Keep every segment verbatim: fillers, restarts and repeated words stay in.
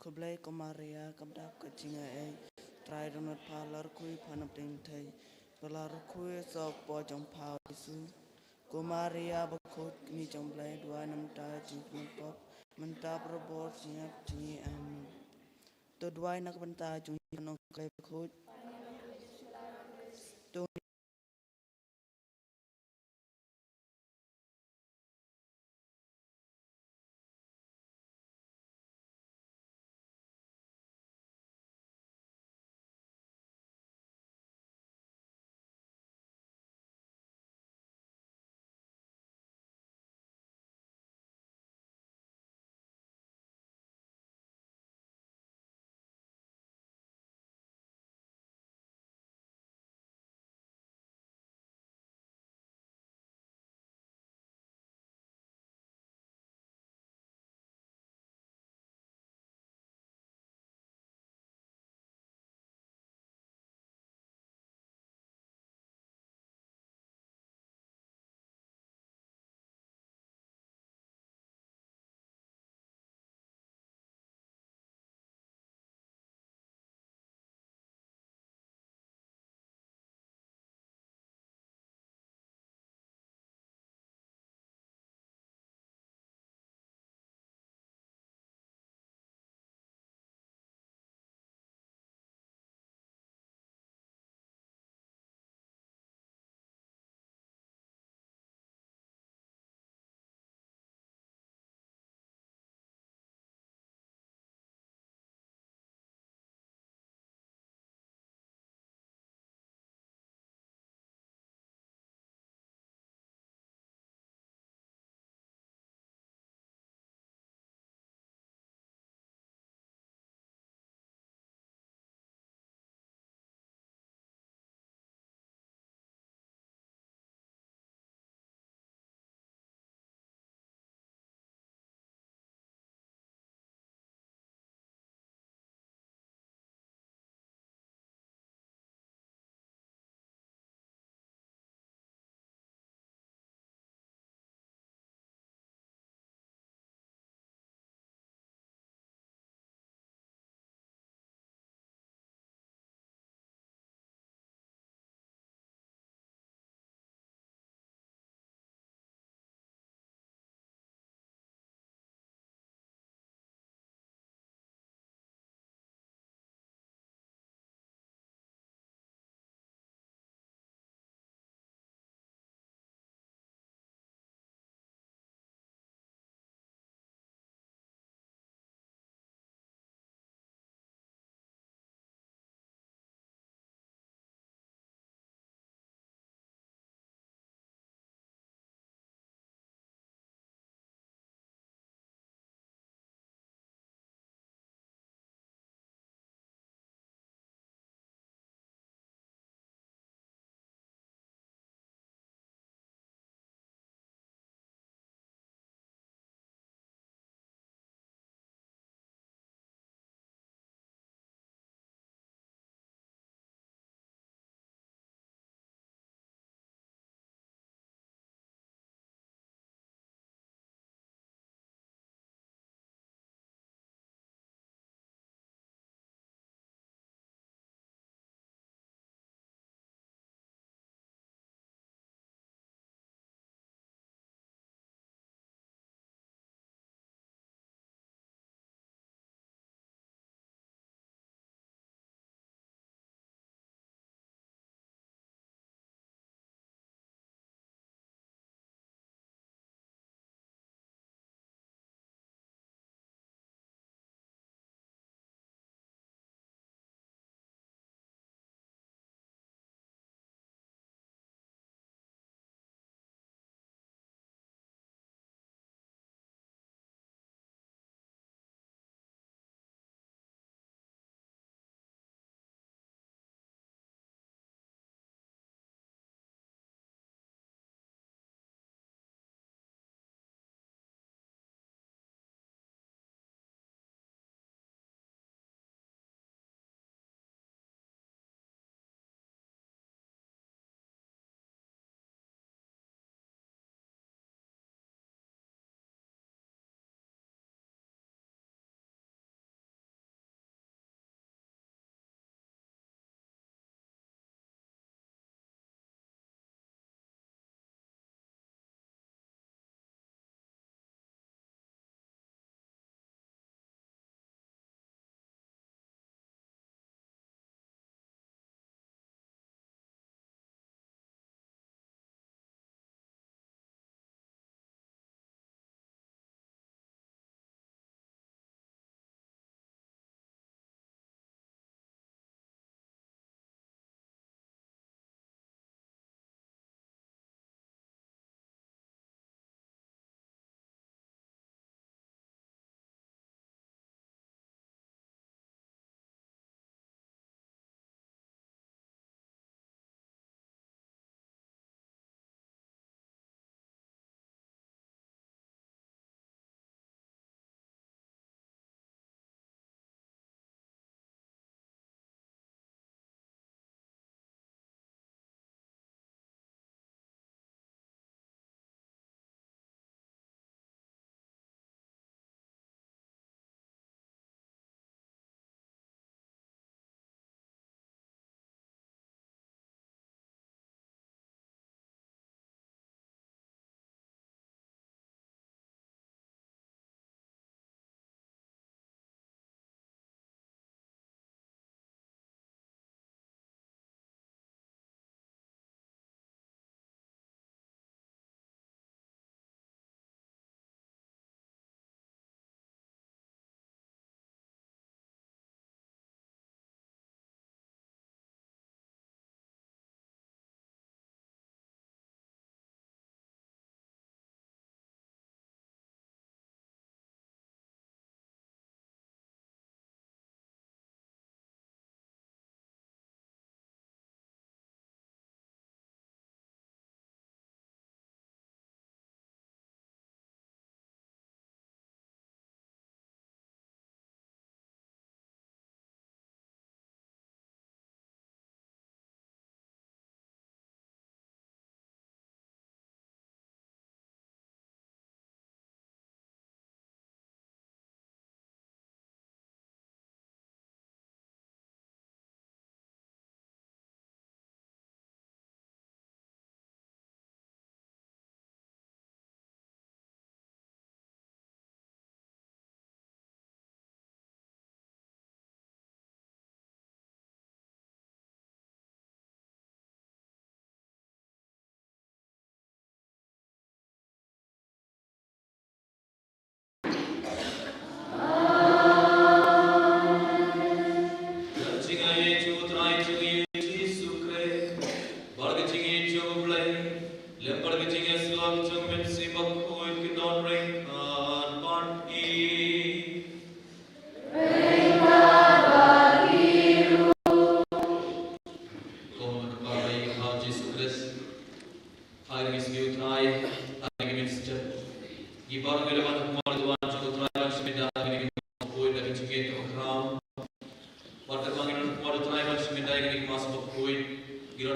Khublei ko Maria, kaba dap ka jingaiei, Trai u don bad pha, la rkhoi pha na pdeng pyrthei, bad la rkhoi sa u kpoh jong pha u Jisu. Ko Maria bakhuid, kmie jong u Blei, duwai na ka bynta jong ngi ki nongpop, mynta bad ha ka bor jingïap jong ngi. Amen. To duwai na ka bynta jong ngi ki nongkhlei bakhuid. To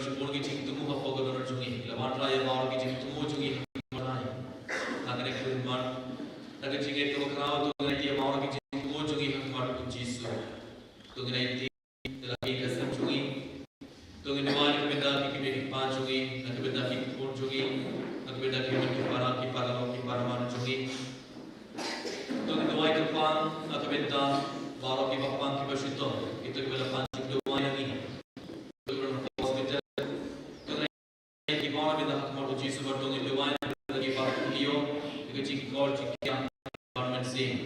jingpun ki jingthmu hapoh ka dohnud jong ngi. La wanrah ïa baroh ki jingthmu jong ngi ha khmat u Trai. Ha kane ka khyllipmat, da ka jingngeit kaba khraw to ngin ïa baroh ki jingthmu jong ngi ha khmat u Jisu. To ngin ïa ïaid da la ki ka sem jong ngi. To ngin duwai na ka bynta ki kmie ki kpa jong ngi, na ka bynta ki khun jong ngi, na ka bynta ki hynmen ki para, ki paralok ki paraman jong ngi. To ngin duwai kyrpang na ka bynta baroh kiba pang kiba shitom, kito kiba la pang jingduwai ïa ngi. To ngin hospital, to ngin ïa ki baroh bynta ha khmat u Jisu bad to ngin duwai na ka bynta kiba ïoh ïa ka jingkor jingkhiah Bah Mynsiem.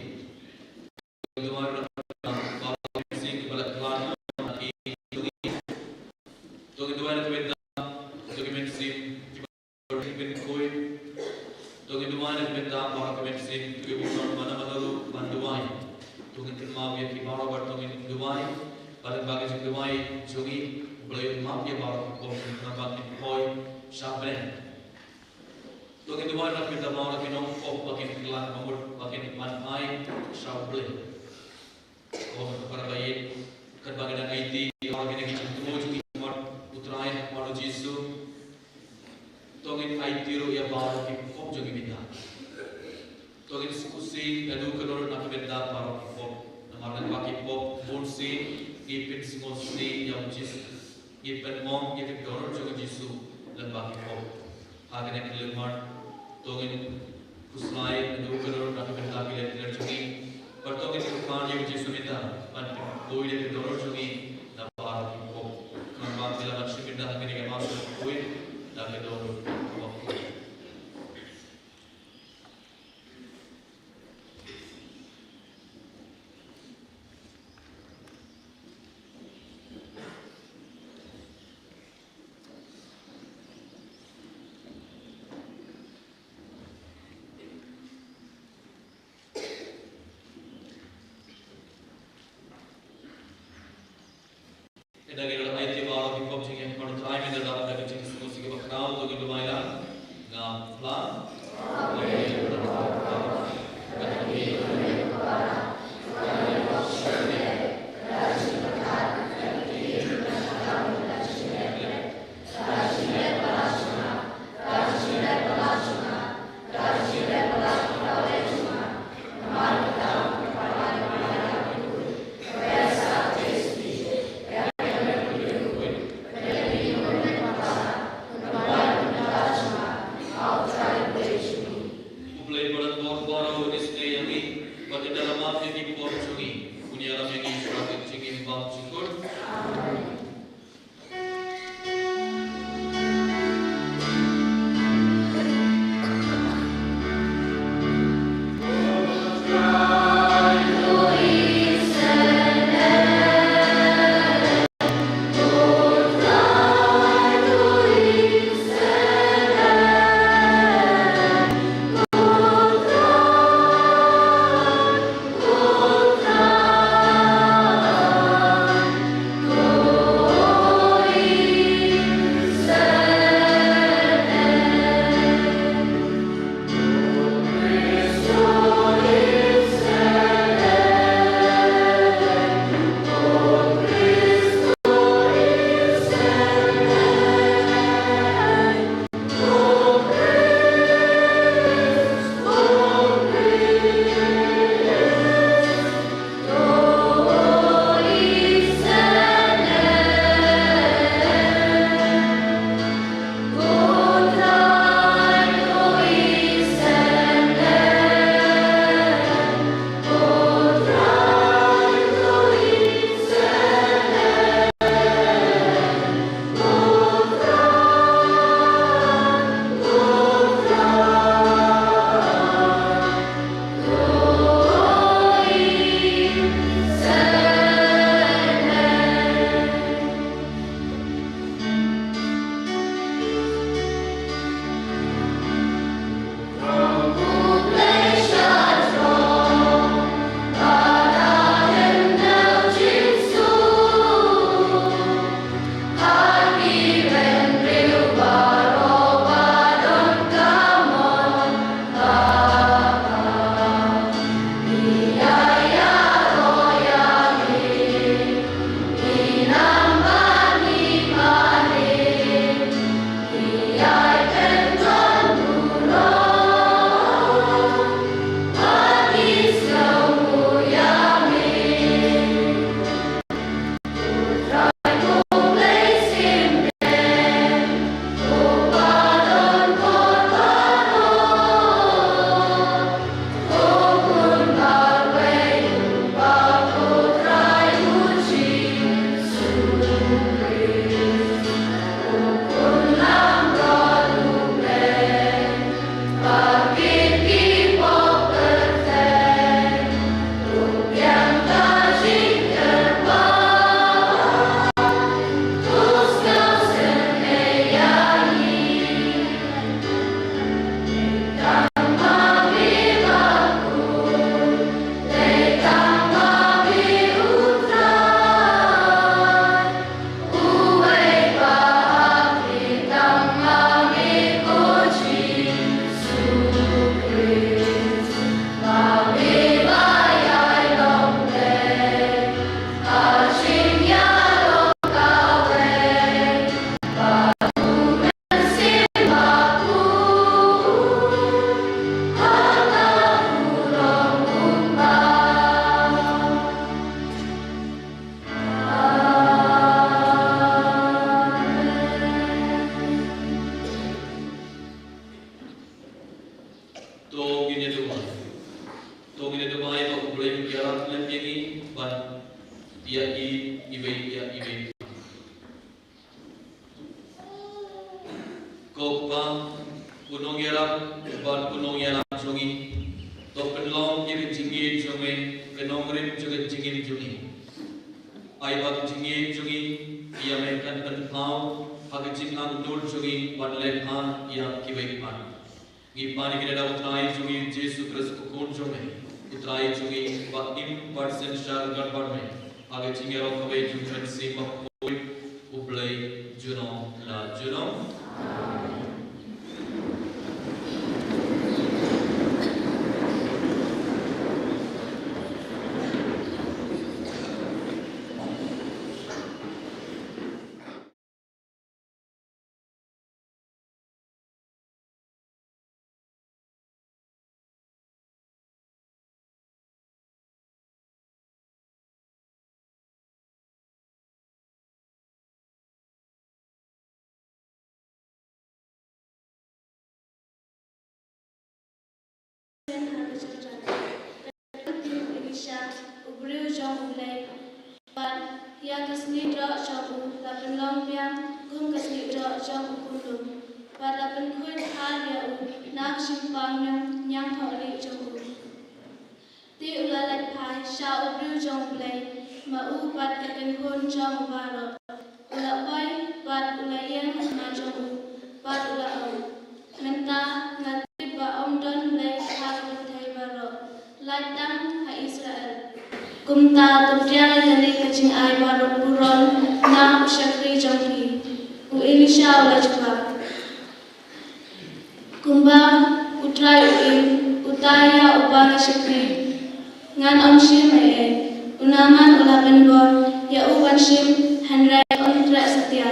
Duwai na ka bynta baroh ki mynsiem kiba la khlad na ki jong ngi. To ngin duwai na ka bynta baroh ki mynsiem kiba la khlad. To ngin duwai na ka bynta baroh ki mynsiem kiba bun ban mano mano ruh ban duwai. To ngin kynmaw ïa ki baroh bad to ngin duwai. Bad lyngba ka jingduwai jong ngi, U Blei un map ïa baroh ki pop jong ngi khnang ba kin poi sha bneng. To ngin duwai na ka bynta baroh ki nongpop ba kin khlad, ba mut ba kin pan ai sha U Blei. Ko Kpa ba ïeit, katba ngi dang aiti ïa baroh kine ki jingthmu jong ngi ha khmat u Trai, ha khmat u Jisu, to ngin aiti ruh ïa baroh ki pop jong ngi mynta. To ngin sngewsih naduh ka dohnud na ka bynta baroh ki pop. Namar lyngba ki pop bun sien ngi pynsngewsih ïa u Jisu. Ngi pynmong ïa ka dohnud jong u Jisu lyngba ki pop. Ha kane ka khyllipmat to ngin khuslai naduh ka dohnud na ka bynta ki leh ki leh jong ngi. Bad to ngin kyrpad ïa u Jisu mynta ban pynkhuid ïa ka dohnud jong ngi na baroh ki pop. Khnang ba ngi lah ban shim bynta ha kane ka Mass kaba khuid da ka dohnud kaba khuid. Ynda ngi la aiti baroh ki pop jong ngi ha khmat u Trai, mynta da ka jingsngewsih kaba khraw to ngin duwai lang. Ngam plan. U Blei Paradbor baroh un isynei ïa ngi bad un ïalam ïa ki pop jong ngi. Un ïalam ïa ngi shaphang ka jingim bymjukut. Amen. ïa i, iwei ïa iwei. Ko Pa, u nongïarap bad u nongïalam jong ngi, to pynlong ïa ka jingïeit jong me ka nongrim jong ka jingim jong ngi. Ai ba ka jingïeit jong ngi ïa me kan pynpaw ha ka jingangnud jong ngi bad lehbha ïa kiwei pat. Ngi pan ïa kane da u Trai jong ngi Jisu Khrist u Khun jong me, u Trai jong ngi ba im bad synshar ryngkat bad me ha ka jingïaroh kawei jong u Mynsiem Bakhuid, u Blei junom la junom. Elisha, u briew jong U Blei, bad ïa ka sniewdroh jong u la pynlong biang kum ka sniewdroh jong u khunlung, bad la pynkhuid har ïa u na ka jingpang ñiangthohlieh jong u. Te u la leit phai sha u briew jong U Blei, ma u bad ka kynhun jong u baroh. U la poi bad u la ïeng ha jong u bad u la ong, mynta nga tip ba ym don Blei ha ka pyrthei baroh, lait tang ha Israel. Kumta to pdiang ïa kane ka jingai baroh burom na u shakri jong phi. U Elisha u la jubab, kumba U Trai u im, uta ïa uba nga shakri, ngan ym shim ei ei. U Naaman u la pynbor ïa u ban shim, hynrei um treh satia.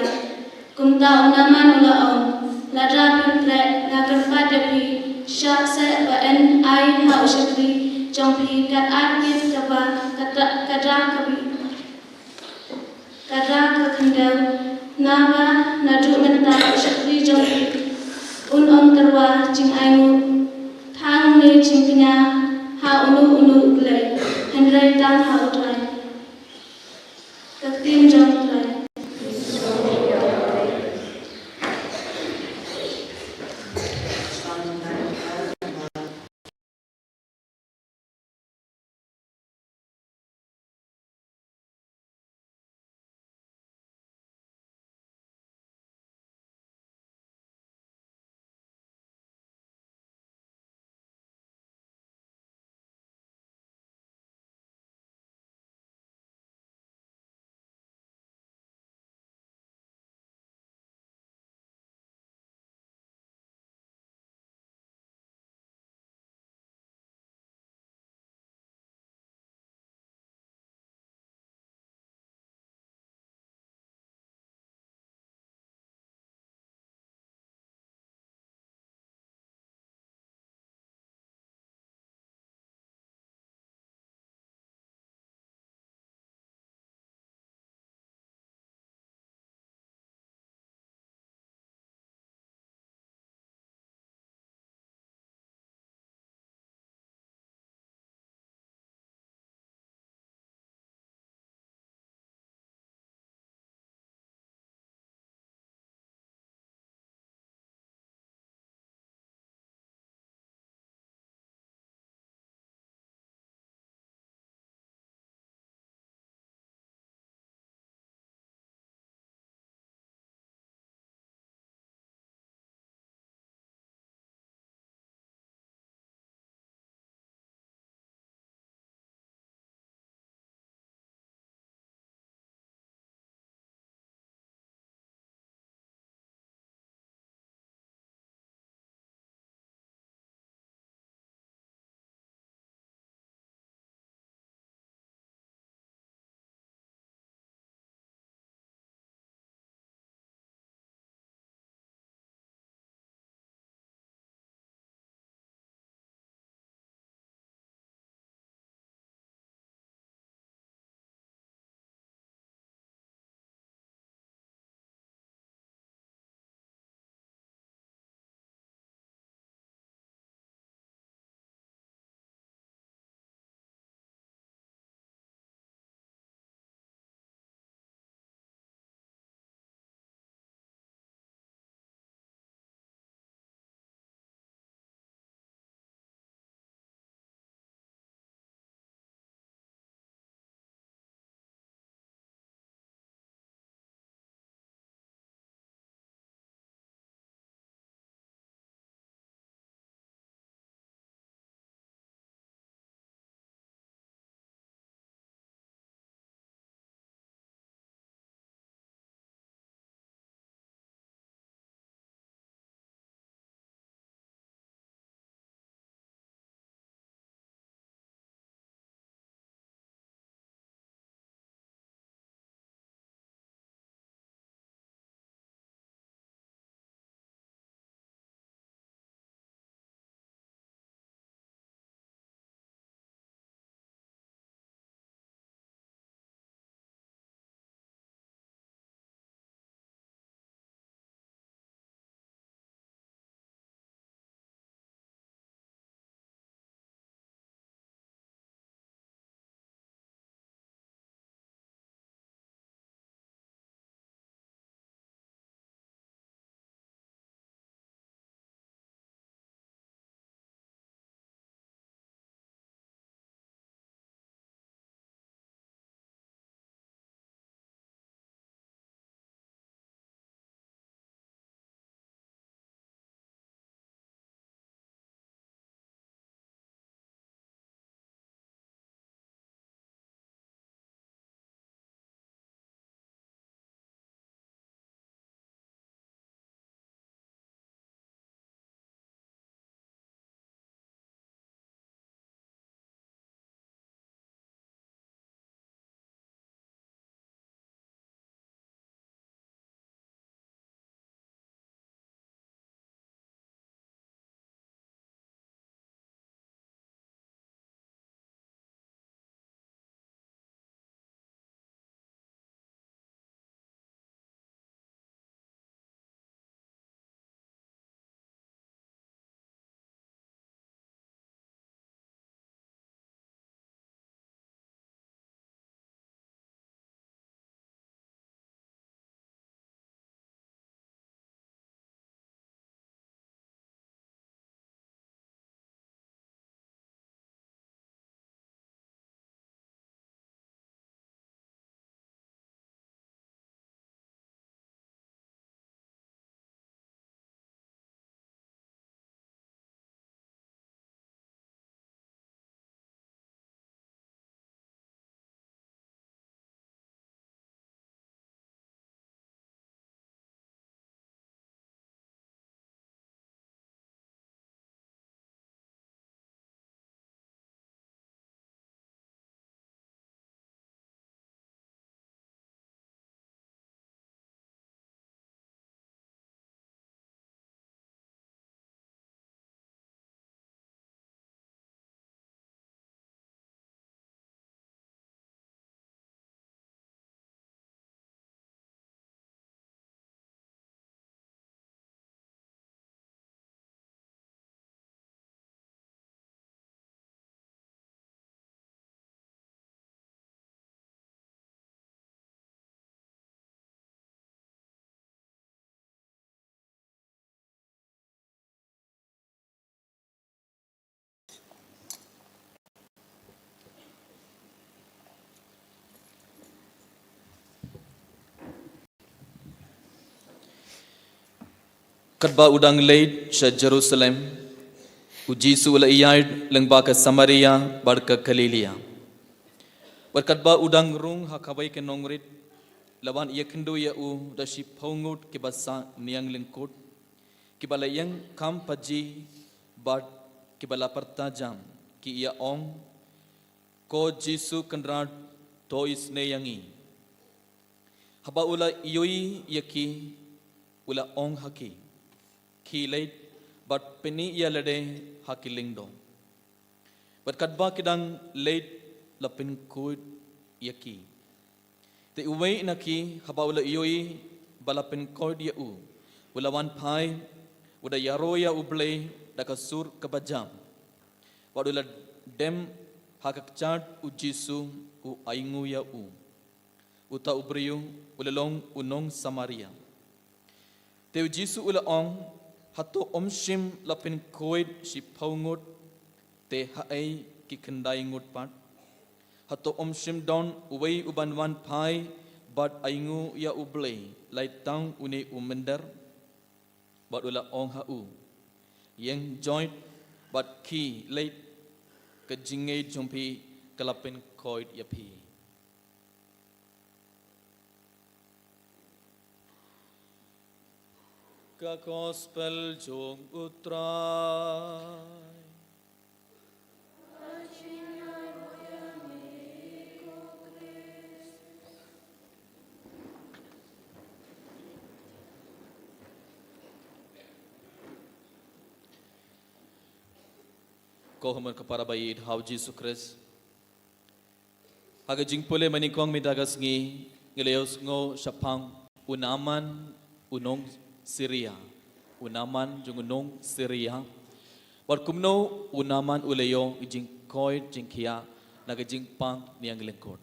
Kumta u Naaman u la ong, lada phim treh, nga kyrpad ïa phi, shah seh ba yn ai ha u shakri jong phi kat ar kit kaba ka da, ka da ka bi, ka da ka khyndew, naba naduh mynta u shakri jong phi un ym tyrwa jingainguh tang ne jingkñia ha uno uno u blei, hynrei tang ha U Trai. Ka ktien jong U Trai. Katba u dang leit sha Jerusalem, u Jisu u la ïaid lyngba ka Samaria bad ka Galilia. Bad katba u dang rung ha kawei ka nongrit, la wan ïakynduh ïa u da shiphew ngut kiba sah niang lyngkut, kiba la ïeng kam paji bad kiba la pyrta jam, ki ïa ong, "Ko Jisu Kynrad, to isynei ïa ngi." Haba u la ïohi ïa ki, u la ong ha ki, "Khie leit bad pyni ïa lade ha ki lyngdoh." Bad katba ki dang leit, la pynkhuid ïa ki. Te uwei na ki, haba u la ïohi ba la pynkhuid ïa u, u la wan phai, u da ïaroh ïa U Blei da ka sur kaba jam. Bad u la dem ha ka kjat u Jisu, u ainguh ïa u. Uta u briew u la long u nong Samaria. Te u Jisu u la ong, "Hato ym shym la pynkhuid shiphew ngut, te haei ki khyndai ngut pat? Hato ym shym don uwei uban wan phai bad ainguh ïa U Blei, lait tang une u mynder?" Bad u la ong ha u, "Ïeng joit bad khie leit, ka jingngeit jong phi ka la pynkhuid ïa phi." Ka Gospel jong U Trai. Ko khun ka para ba ïeit ha u Jisu Khrist. Ha ka jingpule mynnyngkong mynta ka sngi, ngi la ïohsngew shaphang u Naaman u nong Syria. U Naaman jong u nong Syria. Bad kumno u Naaman u la ïoh jingkoit jingkhiah na ka jingpang niang lyngkut.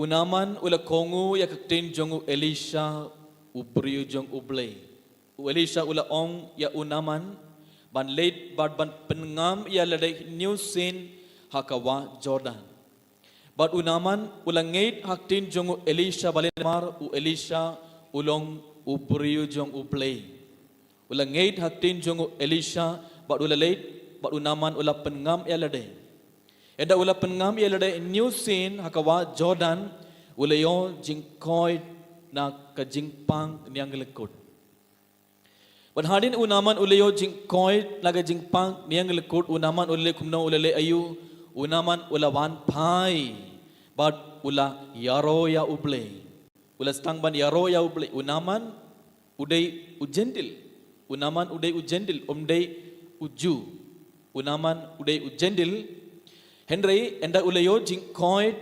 U Naaman u la kohnguh ïa ka ktien jong u Elisha, u briew jong U Blei. U Elisha u la ong ïa u Naaman ban leit bad ban pynngam ïa lade hynñiew sien ha ka wah Jordan. Bad u Naaman u la ngeit ha ka ktien jong u Elisha, balei? Namar u Elisha u long u briew jong U Blei. U la ngeit ha ka ktien jong u Elisha, bad u la leit, bad u Naaman u la pynngam ïa lade. Ynda u la pynngam ïa lade hynñiew sien ha ka wah Jordan, u la ïoh jingkoit na ka jingpang niang lyngkut. Bad hadien u Naaman u la ïoh jingkoit na ka jingpang niang lyngkut, u Naaman u la leh kumno, u la leh aïu? U Naaman u la wan phai bad u la ïaroh ïa U Blei. U la sdang ban ïaroh ïa U Blei. U Naaman u dei u Jentil. U Naaman u dei u Jentil, um dei u Jiw. U Naaman u dei u Jentil. Hynrei ynda u la ïoh jingkoit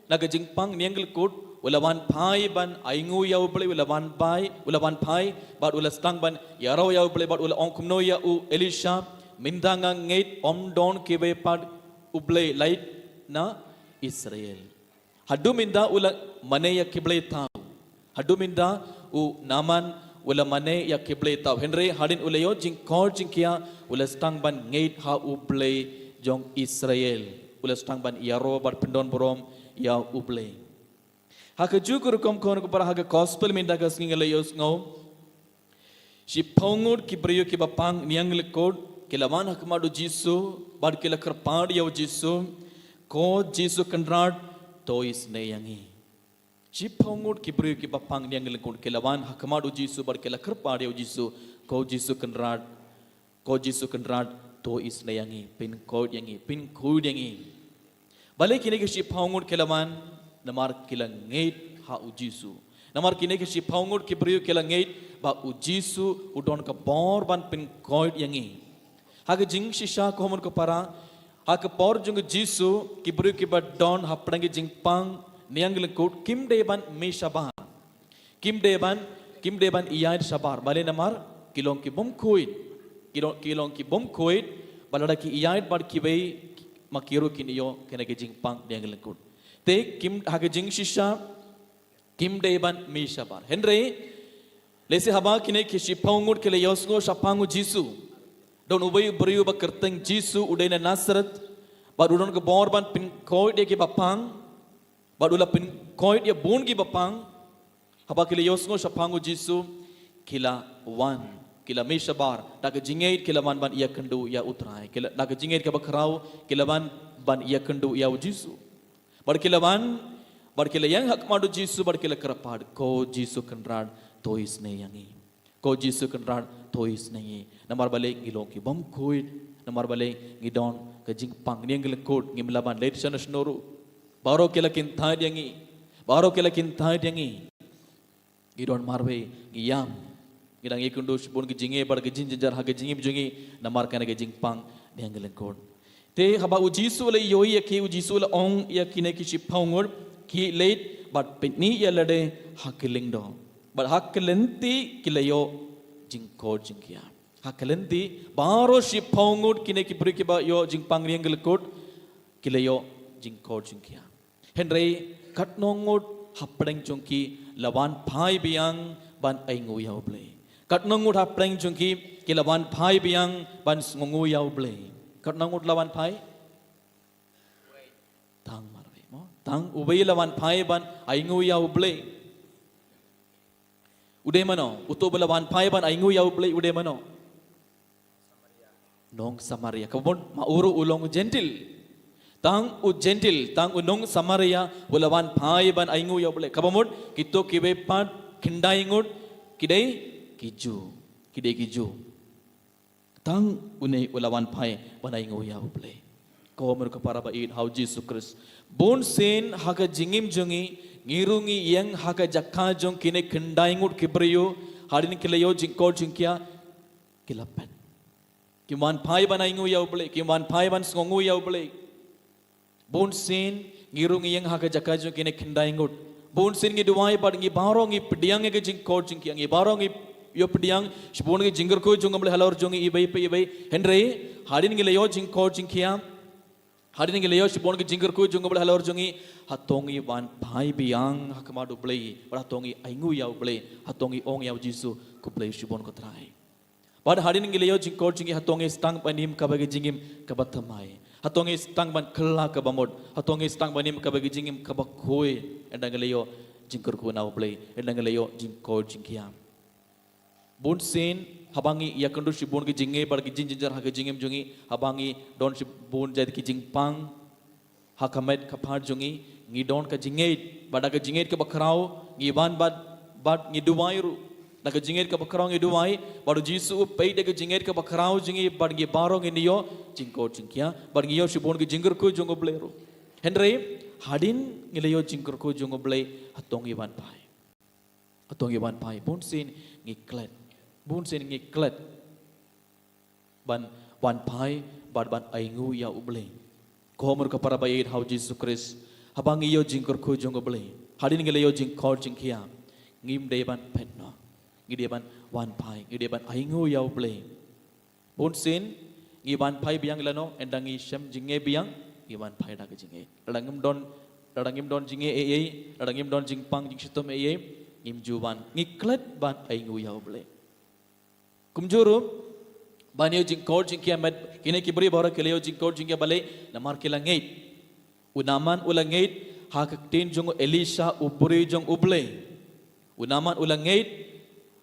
na ka jingpang niang lyngkut, u la wan phai ban ainguh ïa U Blei, u la wan phai, u la wan phai bad u la sdang ban ïaroh ïa U Blei, bad u la ong kumno ïa u Elisha, mynta nga ngeit ym don kiwei pat U Blei lait na Israel. Haduh mynta u la mane ïa ki blei thaw. Haduh mynta u Naaman u la mane ïa ki blei thaw. Hynrei hadien u la ïoh jingkoit jingkhiah, u la sdang ban ngeit ha U Blei jong Israel. U la sdang ban ïaroh bad pyndonburom ïa U Blei. Ha kajuh ka rukom, ko khun ko para, ha ka gospel mynta ka sngi ngi la ïohsngew, shiphew ngut ki briew kiba pang niang lyngkut ki la wan ha khmat u Jisu bad ki la kyrpad ïa u Jisu, "Ko Jisu Kynrad, to isynei ïa ngi." Shiphew ngut ki briew kiba pang niang lyngkut ki la wan ha khmat u Jisu bad ki la kyrpad ïa u Jisu, "Ko Jisu Kynrad, ko Jisu Kynrad, to isynei ïa ngi, pynkhuid ïa ngi, pynkhuid ïa ngi." Balei kine ki shiphew ngut ki la wan? Namar ki la ngeit ha u Jisu. Namar kine ki shiphew ngut ki briew ki la ngeit ba u Jisu u don ka bor ban pynkhuid ïa ngi. Ha ka jingshisha, ko khun ko para, ha ka por jong u Jisu, ki briew kiba don hapdeng ka jingpang niang lyngkut kim dei ban mih shabar. Kim dei ban, kim dei ban ïaid shabar. Balei? Namar ki long ki bym khuid. Ki long, ki long ki bym khuid, bad lada ki ïaid bad kiwei, ma ki ruh kin ïoh kane ka jingpang niang lyngkut. Te kim, ha ka jingshisha, kim dei ban mih shabar. Hynrei lehse haba kine ki shiphew ngut ki la ïohsngew shaphang u Jisu, don uwei u briew ba kyrteng Jisu, u dei na Nasareth, bad u don ka bor ban pynkhuid ïa kiba pang, bad u la pynkhuid ïa bun kiba pang. Haba ki la ïohsngew shaphang u Jisu, ki la wan, ki la mih shabar, da ka jingngeit ki la wan ban ïakynduh ïa U Trai, ki la, da ka jingngeit kaba khraw, ki la wan ban ïakynduh ïa U Jisu. Bad ki la wan, bad ki la ïeng ha khmat U Jisu, bad ki la kyrpad, "Ko Jisu Kynrad, to isynei ïa ngi. Ko Jisu Kynrad, to isynei ïa ngi. Namar balei ngi long ki bym khuid, namar balei ngi don ka jingpang, ngi ïeng lyngkot, ngim lah ban leit shano shano ruh. Baroh ki la kyntait ïa ngi, baroh ki la kyntait ïa ngi. Ngi don marwei, ngi ïam. Ngi dang ïakynduh shibun ki jingeh bad ki jingjynjar ha ka jingim jong ngi, namar kane ka jingpang, ngi ïeng lyngkot." Te haba U Jisu u la ïohi ïa ki, U Jisu u la ong ïa kine ki shiphew ngut, "Khie leit bad pynmih ïa lade ha ki lyngdoh." Bad ha ka lynti ki la ïoh jingkoit jingkhiah. Ha ka lynti, baroh shiphew ngut kine ki briew kiba ïoh jingpang, ngi ïeng lyngkot, ki la ïoh jingkoit jingkhiah. Hynrei katno ngut hapdeng jong ki la wan phai biang ban ainguh ïa U Blei? Katno ngut hapdeng jong ki ki la wan phai biang ban sngewnguh ïa U Blei? Katno ngut la wan phai? Tang marwei mo. Tang uwei la wan phai ban ainguh ïa U Blei. U dei mano? Uto uba la wan phai ban ainguh ïa U Blei u dei mano? Nong Samaria. Kaba mut ma u ruh u long Jentil. Tang u Jentil, tang u nong Samaria u la wan phai ban ainguh ïa U Blei. Kaba mut kito kiwei pat khyndai ngut ki dei ki Jiw. Ki dei ki Jiw. Tang une u la wan phai ban ainguh ïa U Blei. Ko mut ka para ba ïeit ha U Jisu Khrist. Bun sien ha ka jingim jong ngi, ngi ruh ngi ïeng ha ka jaka jong kine khyndai ngut ki briew, hadien ki la ïoh jingkoit jingkhiah, ki la phet. Kim wan phai ban ainguh ïa U Blei, kim wan phai ban sngewnguh ïa U Blei. Bun sien ngi ruh ngi ïeng ha ka jaka jong kine khyndai ngut. Bun sien ngi duwai bad ngi baroh ngi pdiang ïa ka jingkoit jingkhiah, ngi baroh ngi ïoh pdiang shibun ki jingkyrkhu jong U Blei halor jong ngi iwei pa iwei. Hynrei hadien ngi la ïoh jingkoit jingkhiah, hadien ngi la ïoh shibun ki jingkyrkhu jong U Blei halor jong ngi, hato ngi wan phai biang ha khmat U Blei, bad hato ngi ainguh ïa U Blei, hato ngi ong ïa U Jisu, "Khublei shibun ko Trai." Bad hadien ngi la ïoh jingkoit jingkhiah, hato ngi sdang ban im kaba ka jingim kaba thymmai? Hato ngi sdang ban kylla kaba mut? Hato ngi sdang ban im kaba ka jingim kaba khuid? Ynda ngi la ïoh jingkyrkhu na U Blei, ynda ngi la ïoh jingkoit jingkhiah. Bun sien haba ngi ïakynduh shibun ki jingeh bad ki jingjynjar ha ka jingim jong ngi, haba ngi don shibun jait ki jingpang ha ka met ka phad jong ngi, ngi don ka jingngeit, bad da ka jingngeit kaba khraw ngi wan bad, bad ngi duwai ruh. Da ka jingngeit kaba khraw ngi duwai, bad U Jisu u peit da ka jingngeit kaba khraw jong ngi, bad ngi baroh ngin ïoh jingkoit jingkhiah, bad ngi ïoh shibun ki jingkyrkhu jong U Blei ruh. Hynrei hadien ngi la ïoh jingkyrkhu jong U Blei, hato ngi wan phai? Hato ngi wan phai? Bun sien ngi klet. Bun sien ngi klet ban wan phai bad ban ainguh ïa U Blei. Ko mut ka para ba ïeit ha U Jisu Khrist, haba ngi ïoh jingkyrkhu jong U Blei, hadien ngi la ïoh jingkoit jingkhiah, ngim dei ban phet noh. Ngi dei ban wan phai, ngi dei ban ainguh ïa U Blei. Bun sien ngi wan phai biang lano, ynda ngi shem jingeh biang, ngi wan phai da ka jingeh. Lada ngim don, lada ngim don jingeh ei ei, lada ngim don jingpang jingshitom ei ei, ngim ju wan, ngi klet ban ainguh ïa U Blei. Kumjuh ruh, ban ïoh jingkoit jingkhiah, met kine ki briew baroh ki la ïoh jingkoit jingkhiah, balei? Namar ki la ngeit. U Naaman u la ngeit ha ka ktien jong u Elisha u briew jong U Blei. U Naaman u la ngeit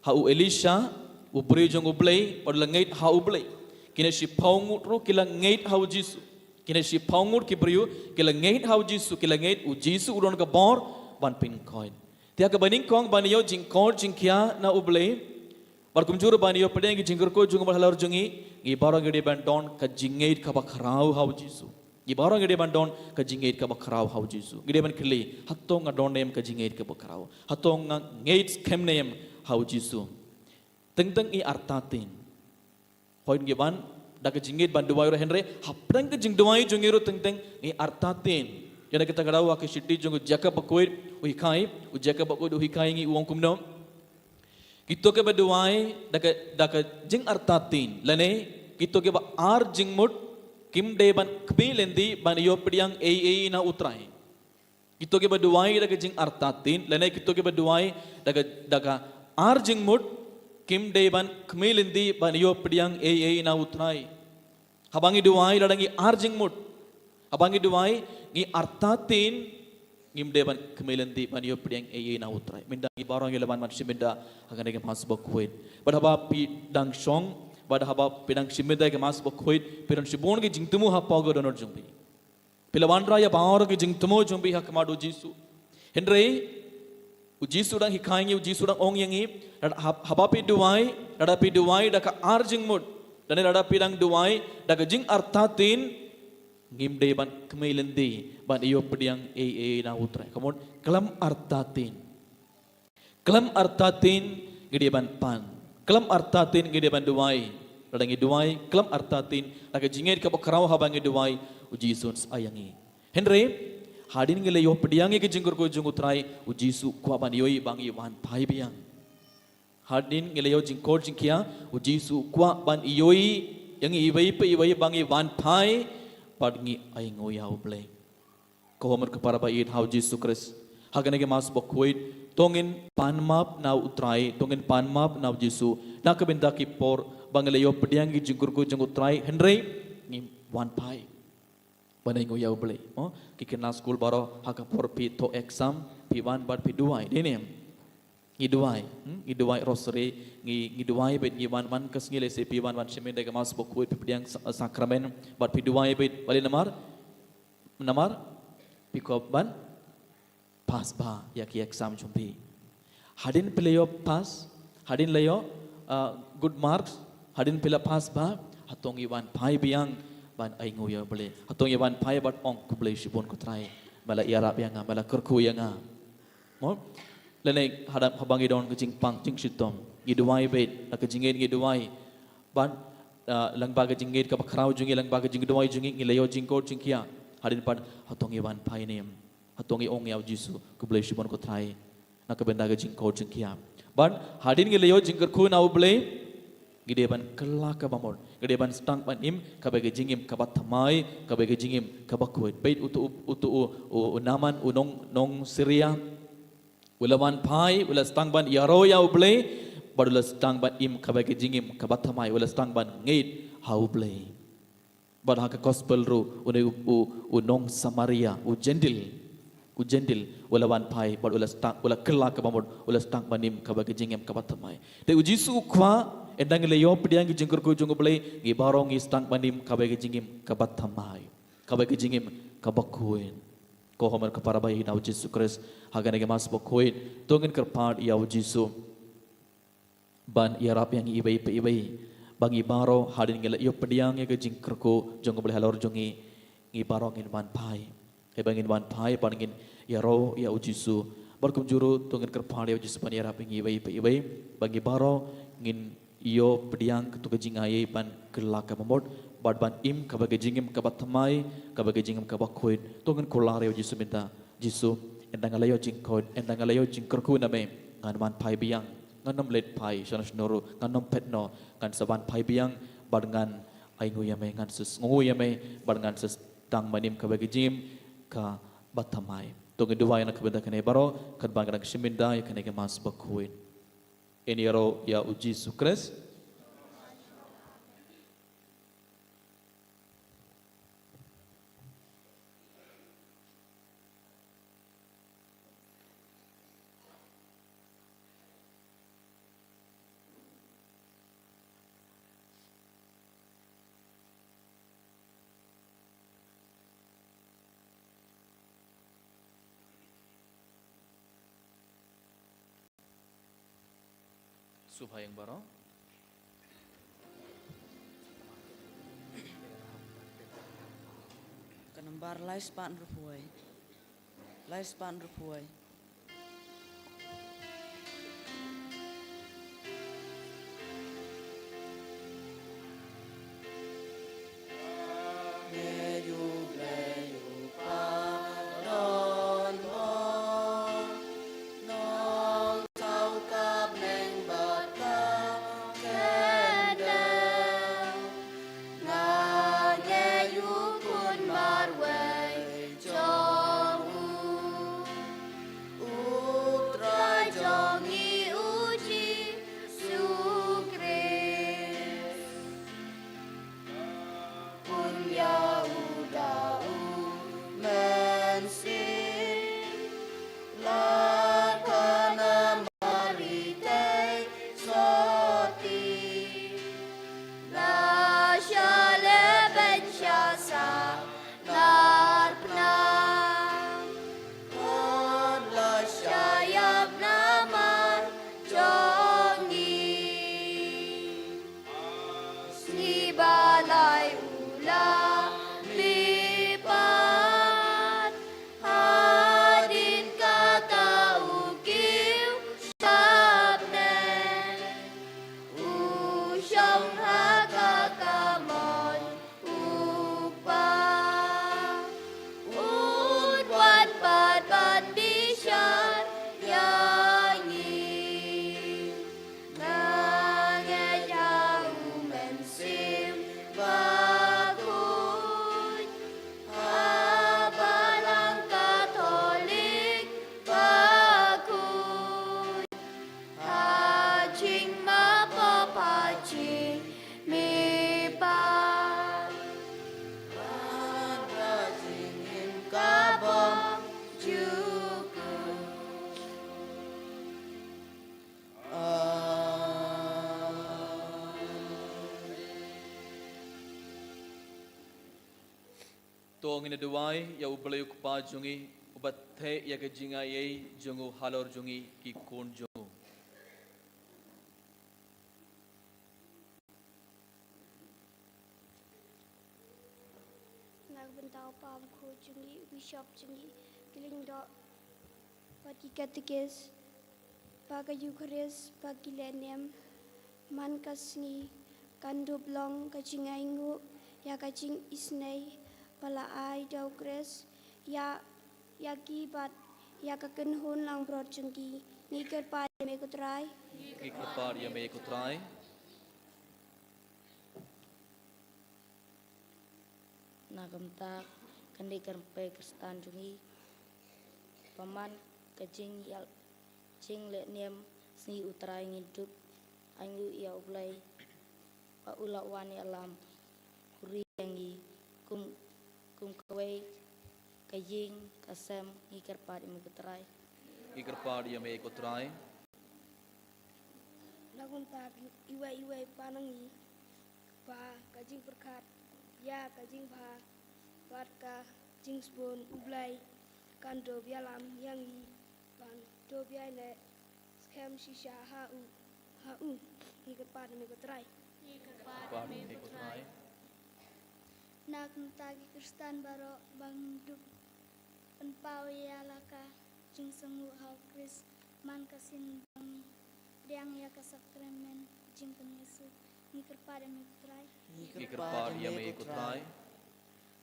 ha u Elisha u briew jong U Blei, bad u la ngeit ha U Blei. Kine shiphew ngut ruh ki la ngeit ha U Jisu. Kine shiphew ngut ki briew ki la ngeit ha U Jisu, ki la ngeit U Jisu u don ka bor ban pynkoit. Te ha kaba nyngkong ban ïoh jingkoit jingkhiah na U Blei, bad kumjuh ruh ban ïoh pdiang ki jingkyrkhu jong U Blei halor jong ngi, ngi baroh ngi dei ban don ka jingngeit kaba khraw ha U Jisu. Ngi baroh ngi dei ban don ka jingngeit kaba khraw ha U Jisu. Ngi dei ban kylli, hato nga don ne em ka jingngeit kaba khraw? Hato nga ngeit skhem ne em ha U Jisu? Teng teng ngi artatien. Hooid ngi wan da ka jingngeit ban duwai ruh, hynrei hapdeng ka jingduwai jong ngi ruh teng teng ngi artatien. Ïa na kata ka daw ha ka shithi jong u Jakob bakhuid u hikai, u Jakob bakhuid u hikai ïa ngi, u ong kumno? Kito kiba duwai da ka, da ka jingartatien, lane kito kiba ar jingmut, kim dei ban khmih lynti ban ïoh pdiang ei ei na U Trai. Kito kiba duwai da ka jingartatien, lane kito kiba duwai da ka, da ka ar jingmut, kim dei ban khmih lynti ban ïoh pdiang ei ei na U Trai. Haba ngi duwai lada ngi ar jingmut, haba ngi duwai ngi artatien, Ngim dei ban kmie lynti ban ïoh pdiang ei ei na u Trai. Mynta ngi baroh ngi la wan ban shim bynta ha kane ka Mass bakhuid. Bad haba phi dang shong, bad haba phi dang shim bynta ka Mass bakhuid, phi don shibun ki jingthmu hapoh ka dohnud jong phi. Phi la wanrah ïa baroh ki jingthmu jong phi ha khmat u Jisu. Hynrei u Jisu dang hikai ngi, u Jisu dang ong ïa ngi, lada hab-, haba phi duwai, lada phi duwai da ka ar jingmut, lane lada phi dang duwai da ka jingartatien, ngim dei ban kmie lynti ban ïoh pdiang ei ei na u Trai. Ka mut khlem artatien. Khlem artatien ngi dei ban pan. Khlem artatien ngi dei ban duwai. Lada ngi duwai khlem artatien, da ka jingngeit kaba khraw haba ngi duwai, u Jisu un sa ai ïa ngi. Hynrei hadien ngi la ïoh pdiang ïa ka jingkyrkhu jong u Trai, u Jisu u kwah ban ïohi ba ngi wan phai biang. Hadien ngi la ïoh jingkoit jingkhiah, u Jisu u kwah ban ïohi ïa ngi iwei pa iwei ba ngi wan phai bad ngi ainguh ïa u Blei. Ko hynmen ko para ba ïeit ha u Jisu Khrist, ha kane ka Mass bakhuid, to ngin pan map na u Trai, to ngin pan map na u Jisu na ka bynta ki por ba ngi la ïoh pdiang ïa ka jingkyrkhu jong u Trai, hynrei ngim wan phai ban ainguh ïa u Blei. Mo, ki khynnah skul baroh, ha ka por phi thoh exam, phi wan bad phi duwai, dei ne em? Ngi duwai, hmm? Ngi duwai rosary, ngi, ngi duwai beit, ngi wan man ka sngi lehse phi wan ban shim bynta ka Mass bakhuid, phi pdiang sa-, sakramen bad phi duwai beit. Balei? Namar, namar phi kwah ban pass bha ïa ki exam jong phi. Hadien phi la ïoh pass, hadien la ïoh, ah, good marks, hadien phi la pass bha, hato ngi wan phai biang ban ainguh ïa u Blei? Hato ngi wan phai bad ong, khublei shibun ko Trai, me la ïarap ïa nga, me la kyrkhu ïa nga? Mo? Lane haba, haba ngi don ka jingpang jingshitom, ngi duwai beit, da ka jingngeit ngi duwai. Bad, ah, lyngba ka jingngeit kaba khraw jong ngi, lyngba ka jingduwai jong ngi, ngi la ïoh jingkoit jingkhiah. Hadien pat, hato ngi wan phai ne em? Hato ngi ong ïa u Jisu, khublei shibun ko Trai, na ka bynta ka jingkoit jingkhiah? Bad hadien ngi la ïoh jingkyrkhu na u Blei, ngi dei ban kylla kaba mut, ngi dei ban sdang ban im kaba ka jingim kaba thymmai, kaba ka jingim kaba khuid. Beit uto u, uto u, u, u Naaman, u nong, nong Syria, u la wan phai, u la sdang ban ïaroh ïa u Blei, bad u la sdang ban im kaba ka jingim kaba thymmai, u la sdang ban ngeit ha u Blei. Bad ha ka gospel ruh, une u, u, u nong Samaria, u Jentil, u Jentil, u la wan phai, bad u la sdang, u la kylla kaba mut, u la sdang ban im kaba ka jingim kaba thymmai. Te u Jisu u kwah, ynda ngi la ïoh pdiang ïa ka jingkyrkhu jong u Blei, ngi baroh ngi sdang ban im kaba ka jingim kaba thymmai, kaba ka jingim kaba khuid. Ko hynmen ko para ba ïeit ha u Jisu Khrist, ha kane ka Mass bakhuid, to ngin kyrpad ïa u Jisu ban ïarap ïa ngi iwei pa iwei, ba ngi baroh hadien ngi la ïoh pdiang ïa ka jingkyrkhu jong u Blei halor jong ngi, ngi baroh ngin wan phai. Haba ngin wan phai, bad ngin ïaroh ïa u Jisu. Bad kumjuh ruh to ngin kyrpad ïa u Jisu ban ïarap ïa ngi iwei pa iwei, ba ngi baroh ngin ïoh pdiang kato ka jingai ban kylla kaba mut, bad ban im kaba ka jingim kaba thymmai, kaba ka jingim kaba khuid. To ngin kular ïa u Jisu mynta. Jisu, ynda nga la ïoh jingkoit, ynda nga la ïoh jingkyrkhu na me, ngan wan phai biang, ngan ym leit phai shano shano ruh, ngan ym phet noh, ngan sa wan phai biang, bad ngan ainguh ïa me, ngan sa sngewnguh ïa me, bad ngan sa sdang ban im kaba ka jingim kaba thymmai. To ngin duwai na ka bynta kane baroh, katba ngi dang shim bynta ïa kane ka Mass bakhuid. Ngin ïaroh ïa u Jisu Khrist. Sngewbha ïa baroh. Ka nambar lai spah hynriewphew wei. Lai spah hynriewphew wei. To ngin ïa duwai ïa U Blei U Kpa jong ngi, uba theh ïa ka jingaiei jong u halor jong ngi ki khun jong u. Na ka bynta u Papa Bakhuid jong ngi, u Bishop jong ngi, ki lyngdoh bad ki katekis, ba ka Eukharist, ba ki lehniam man ka sngi kan dup long ka jingainguh ïa ka jingisynei ba la ai da U Khrist ïa, ïa ki bad ïa ka kynhun langbrot jong ki. Ngi kyrpad ïa me ko Trai. Ngi kyrpad ïa me ko Trai. Na ka bynta kane ka rympei Khristan jong ngi, ba man ka jingïal, jinglehniam sngi U Trai, ngin dup ainguh ïa U Blei ba u la wan ïalam khuri ïa ngi kum, kum kawei ka ïing ka sem. Ngi kyrpad ïa me ko Trai. Ngi kyrpad ïa me ko Trai. Na ka bynta iwei iwei pat na ngi, ba ka jingpyrkhat ïa ka jingbha bad ka jingsbun U Blei kan dup ïalam ïa ngi ban dup ïaineh skhem shisha ha u, ha u. Ngi kyrpad ïa me ko Trai. Ngi kyrpad ïa me ko Trai. Na ka bynta ki Khristan baroh ba ngin dup pynpaw ïa la ka jingsngewnguh ha U Khrist man ka sien ba ngi pdiang ïa ka sakramen jingpynïasoh. Ngi kyrpad ïa me ko Trai. Ngi kyrpad ïa me ko Trai.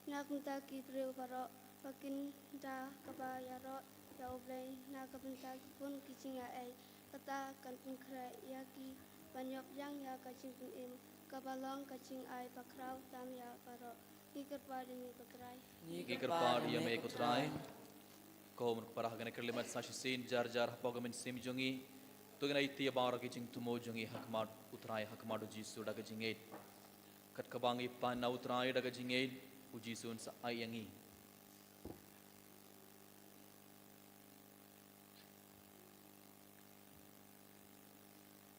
Na ka bynta ki briew baroh ba kin da kaba ïaroh ïa U Blei, na ka bynta ki bun ki jingaiei, kata kan pynkhreh ïa ki ban ïoh pdiang ïa ka jingpynim kaba long ka jingai bakhraw tam ïa baroh. Ngi kyrpad ïa me ko Trai. Ngi kyrpad ïa me ko Trai. Ko mon ko para, ha kane ka khyllipmat sa shisien jar jar hapoh ka mynsiem jong ngi, to ngin aiti ïa baroh ki jingthmu jong ngi ha khmat U Trai, ha khmat U Jisu da ka jingngeit. Kat kaba ngi pan na U Trai da ka jingngeit, U Jisu un sa ai ïa ngi.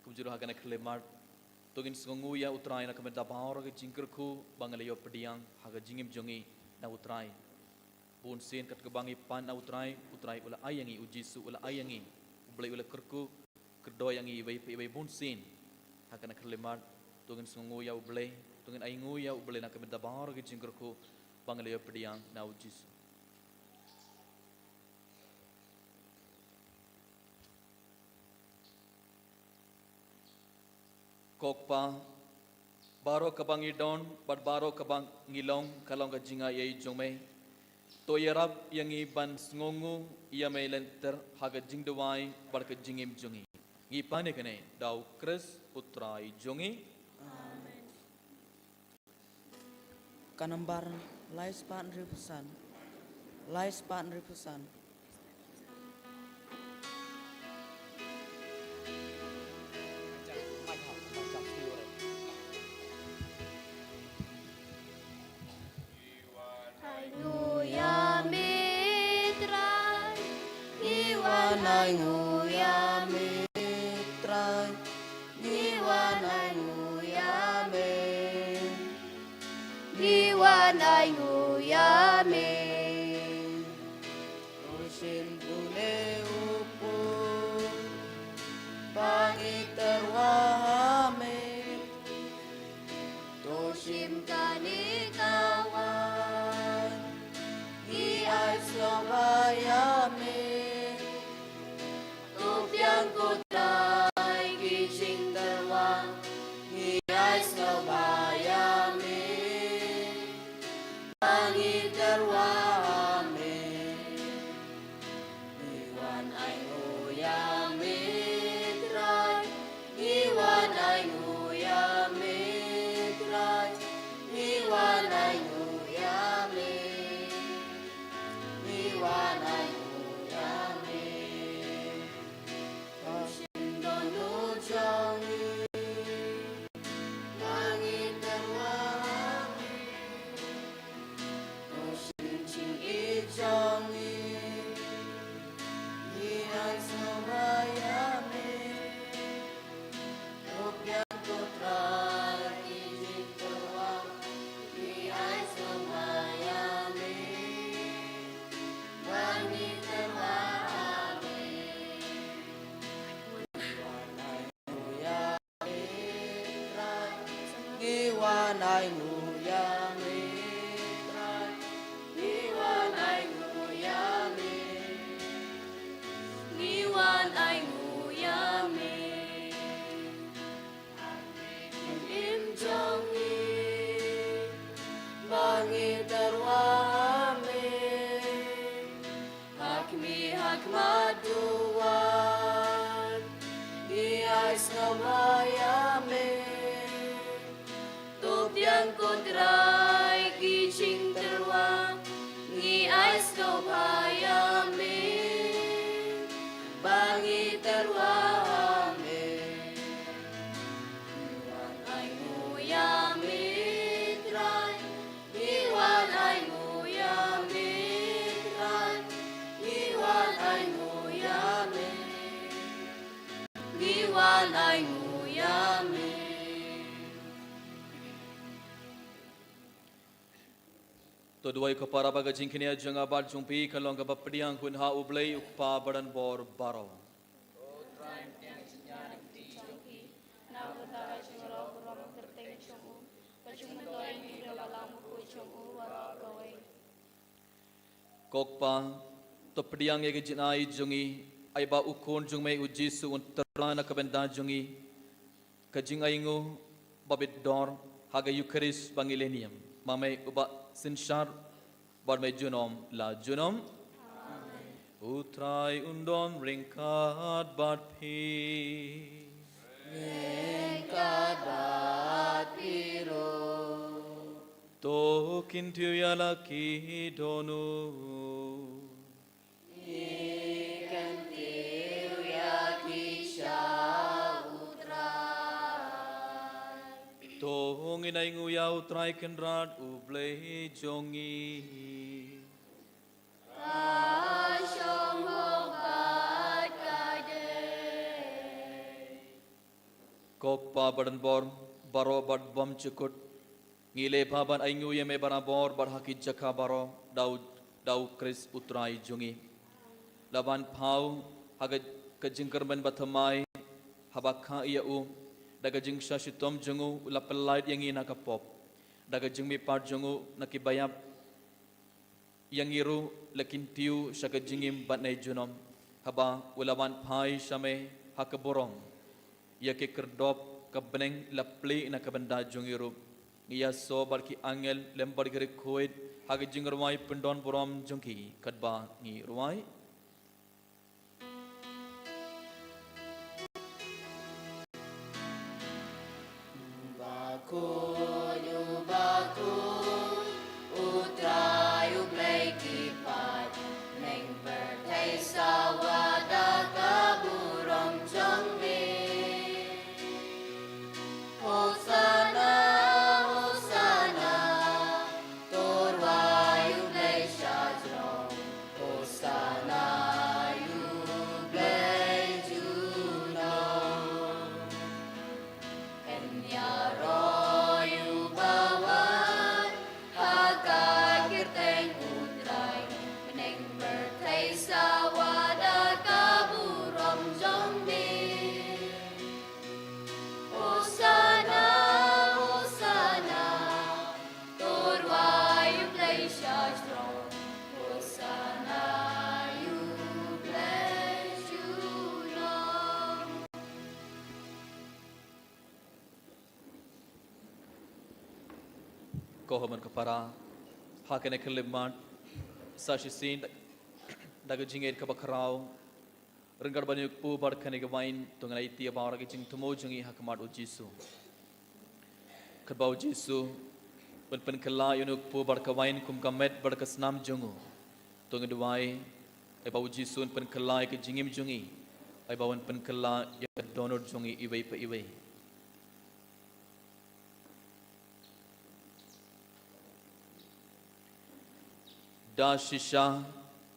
Kumjuh ruh ha kane ka khyllipmat, to ngin sngewnguh ïa U Trai na ka bynta baroh ki jingkyrkhu ba ngi la ïoh pdiang ha ka jingim jong ngi na U Trai. Bun sien kat kaba ngi pan na U Trai, U Trai u la ai ïa ngi, U Jisu u la ai ïa ngi, U Blei u la kyrkhu kyrdoh ïa ngi iwei pa iwei bun sien. Ha kane ka khyllipmat, to ngin sngewnguh ïa U Blei, to ngin ainguh ïa U Blei na ka bynta baroh ki jingkyrkhu ba ngi la ïoh pdiang na U Jisu. Ko Kpa, baroh kaba ngi don bad baroh kaba ngi long ka long ka jingaiei jong me. To ïarap ïa ngi ban sngewnguh ïa me lynter ha ka jingduwai bad ka jingim jong ngi. Ngi pan ïa kane da U Khrist U Trai jong ngi. Amen. Ka nambar lai spah hynriewphew san. Lai spah hynriewphew san. Ainguh ïa me Trai, ngi wan ainguh ïa me Trai, ngi wan ainguh ïa me, ngi wan ainguh ïa me. To shim pule u pur ba ngi tyrwa ha me. To shim kane ka waiñ, ngi ai sngewbha ïa me. To pdiang ko Trai ki jingtyrwa, ngi ai sngewbha ïa me. Ba ngi tyrwa ha me. Ngi wan ainguh ïa me Trai, Ainguh ïa me, Trai. Ngi wan ainguh ïa me. Ngi wan ainguh ïa me. Im jong ngi, ba ngi tyrwa ha me. Ha khmih ha khmat duwan, ngi ai sngewbha ïa me. To pdiang ko Trai ki jingtyrwa, ngi ai sngewbha ïa me. Ba ngi tyrwa ha me. Ngi wan ainguh ïa me, Trai. Ngi wan ainguh ïa me, Trai. Ngi wan ainguh ïa me. Ngi wan ainguh ïa me. To duwai ko para ba ka jingkñia jong nga bad jong phi kan long kaba pdiang hun ha U Blei U Kpa badonbor baroh. Ko Kpa, to pdiang ïa ka jingai jong ngi, ai ba u Khun jong me u Jisu un tyrwa na ka bynta jong ngi. Ka jingainguh ba bit dor ha ka Eukharist ba ngi la niam. Ma me uba synshar bad me junom la junom. Amen. U Trai un don ryngkat bad phi. Ryngkat bad phi ruh. To kyntiew ïa la ki dohnud. Ngi kyntiew ïa ki sha U Trai. To ngin ainguh ïa U Trai Kynrad U Blei jong ngi. Ka shong hok bad ka dei. Ko Kpa badonbor baroh bad bymjukut, ngi la ïa bha ban ainguh ïa me barabor bad ha ki jaka baroh da U, da U Khrist U Trai jong ngi. La ban phaw ha ka, ka jingkyrmen bathymmai, haba kha ïa u, da ka jingshah shitom jong u, u la pyllait ïa ngi na ka pop. Da ka jingmihpat jong u na ki baïap, ïa ngi ruh la kyntiew sha ka jingim bad ne junom, haba u la wan phai sha me ha ka burom. Ïa ki khyrdop ka bneng la plie na ka bynta jong ngi ruh. Ngi ïasoh bad ki angel lem bad ki riewkhuid ha ka jingrwai pyndonburom jong ki katba ngi rwai. Uba khuid, uba khuid, U Trai U Blei ki paid, bneng pyrthei sawa da ka burom jong me. Hosana, Hosana, to rwai U Blei sha jrong. Hosana ïa U Blei junom. Yn ïaroh ïa uba wan ha ka kyrteng U Trai. Bneng pyrthei sawa da ka burom jong me. Hosana, Hosana, to rwai U Blei sha jrong. Hosana ïa U Blei junom. Ko hynmen ko para, ha kane ka khyllipmat, sa shisien da, da ka jingïeit kaba khraw, ryngkat ban ïa kpu bad kane ka wain, to ngin ïa ïaid ban ïa ka jingthmu jong ngi ha khmat U Jisu. Katba U Jisu un pynkylla ïa u kpu bad ka wain kum ka met bad ka snam jong u. To ngin duwai, ai ba U Jisu un pynkylla ïa ka jingim jong ngi, ai ba un pynkylla ïa ka dohnud jong ngi iwei pa iwei. Da shisha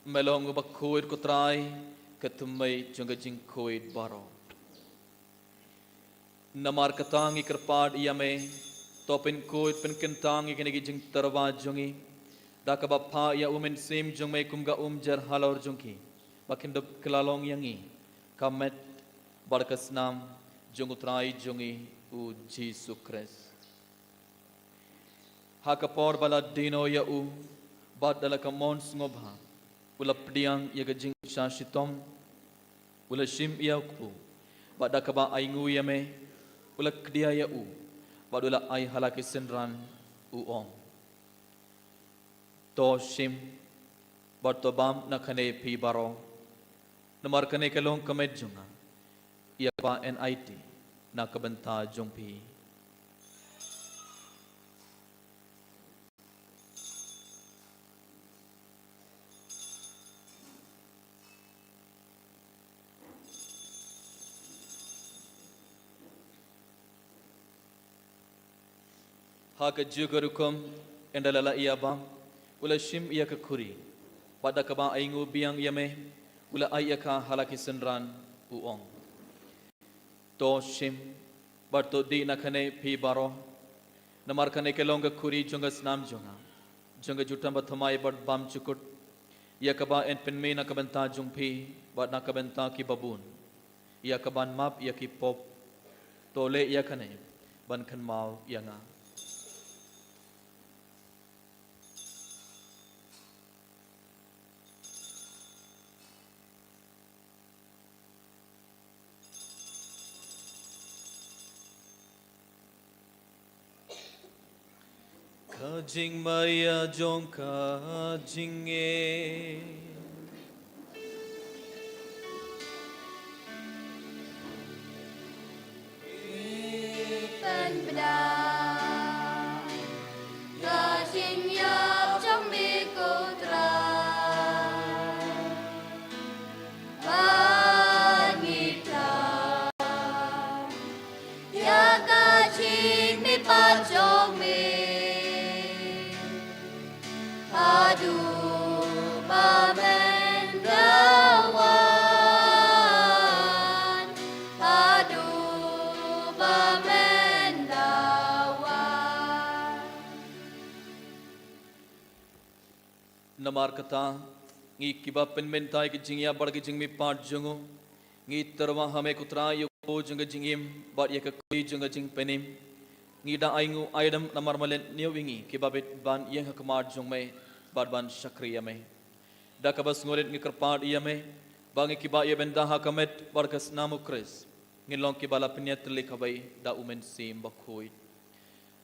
me long uba khuid ko Trai, ka thymmei jong ka jingkhuid baroh. Namar kata ngi kyrpad ïa me, to pynkhuid pynkyntang ïa kine ki jingtyrwa jong ngi, da kaba phah ïa U Mynsiem jong me kum ka umjer halor jong ki, ba kin da kylla long ïa ngi ka met bad ka snam jong U Trai jong ngi U Jisu Khrist. Ha ka por ba la die noh ïa u, bad da la ka mon sngewbha, u la pdiang ïa ka jingshah shitom, u la shim ïa u kpu, bad da kaba ainguh ïa me, u la kdia ïa u, bad u la ai ha la ki synran, u ong: To shim, bad to bam na kane phi baroh, namar kane ka long ka met jong nga, ïa kaba yn aiti na ka bynta jong phi. Ha kajuh ka rukom, ynda la lah ïa bam, u la shim ïa ka khuri, bad da kaba ainguh biang ïa me, u la ai ïa ka ha la ki synran, u ong: To shim, bad to dih na kane phi baroh, namar kane ka long ka khuri jong ka snam jong nga, jong ka jutang bathymmai bad bymjukut, ïa kaba yn pynmih na ka bynta jong phi, bad na ka bynta ki babun, ïa kaban map ïa ki pop. To leh ïa kane ban kynmaw ïa nga. Ka jingmaïa jong ka jingim. Pynbna ka jingïap jong me ko Trai. Ban ngi khlad ïa ka jingmihpat jong me. Haduh ba men da wan, haduh ba men da wan. Namar kata, ngi kiba pynmynta ïa ka jingïap bad ka jingmihpat jong u, ngi tyrwa ha me ko Trai ïa u kpu jong ka jingim, bad ïa ka khuri jong ka jingpynim. Ngi da ainguh aidem namar me la ñiew ïa ngi kiba bit ban ïeng ha khmat jong me, bad ban shakri ïa me. Da kaba sngewrit ngi kyrpad ïa me, ba ngi kiba ïa bynta ha ka met bad ka snam u Khrist, ngin long kiba la pynïatylli kawei da u Mynsiem Bakhuid.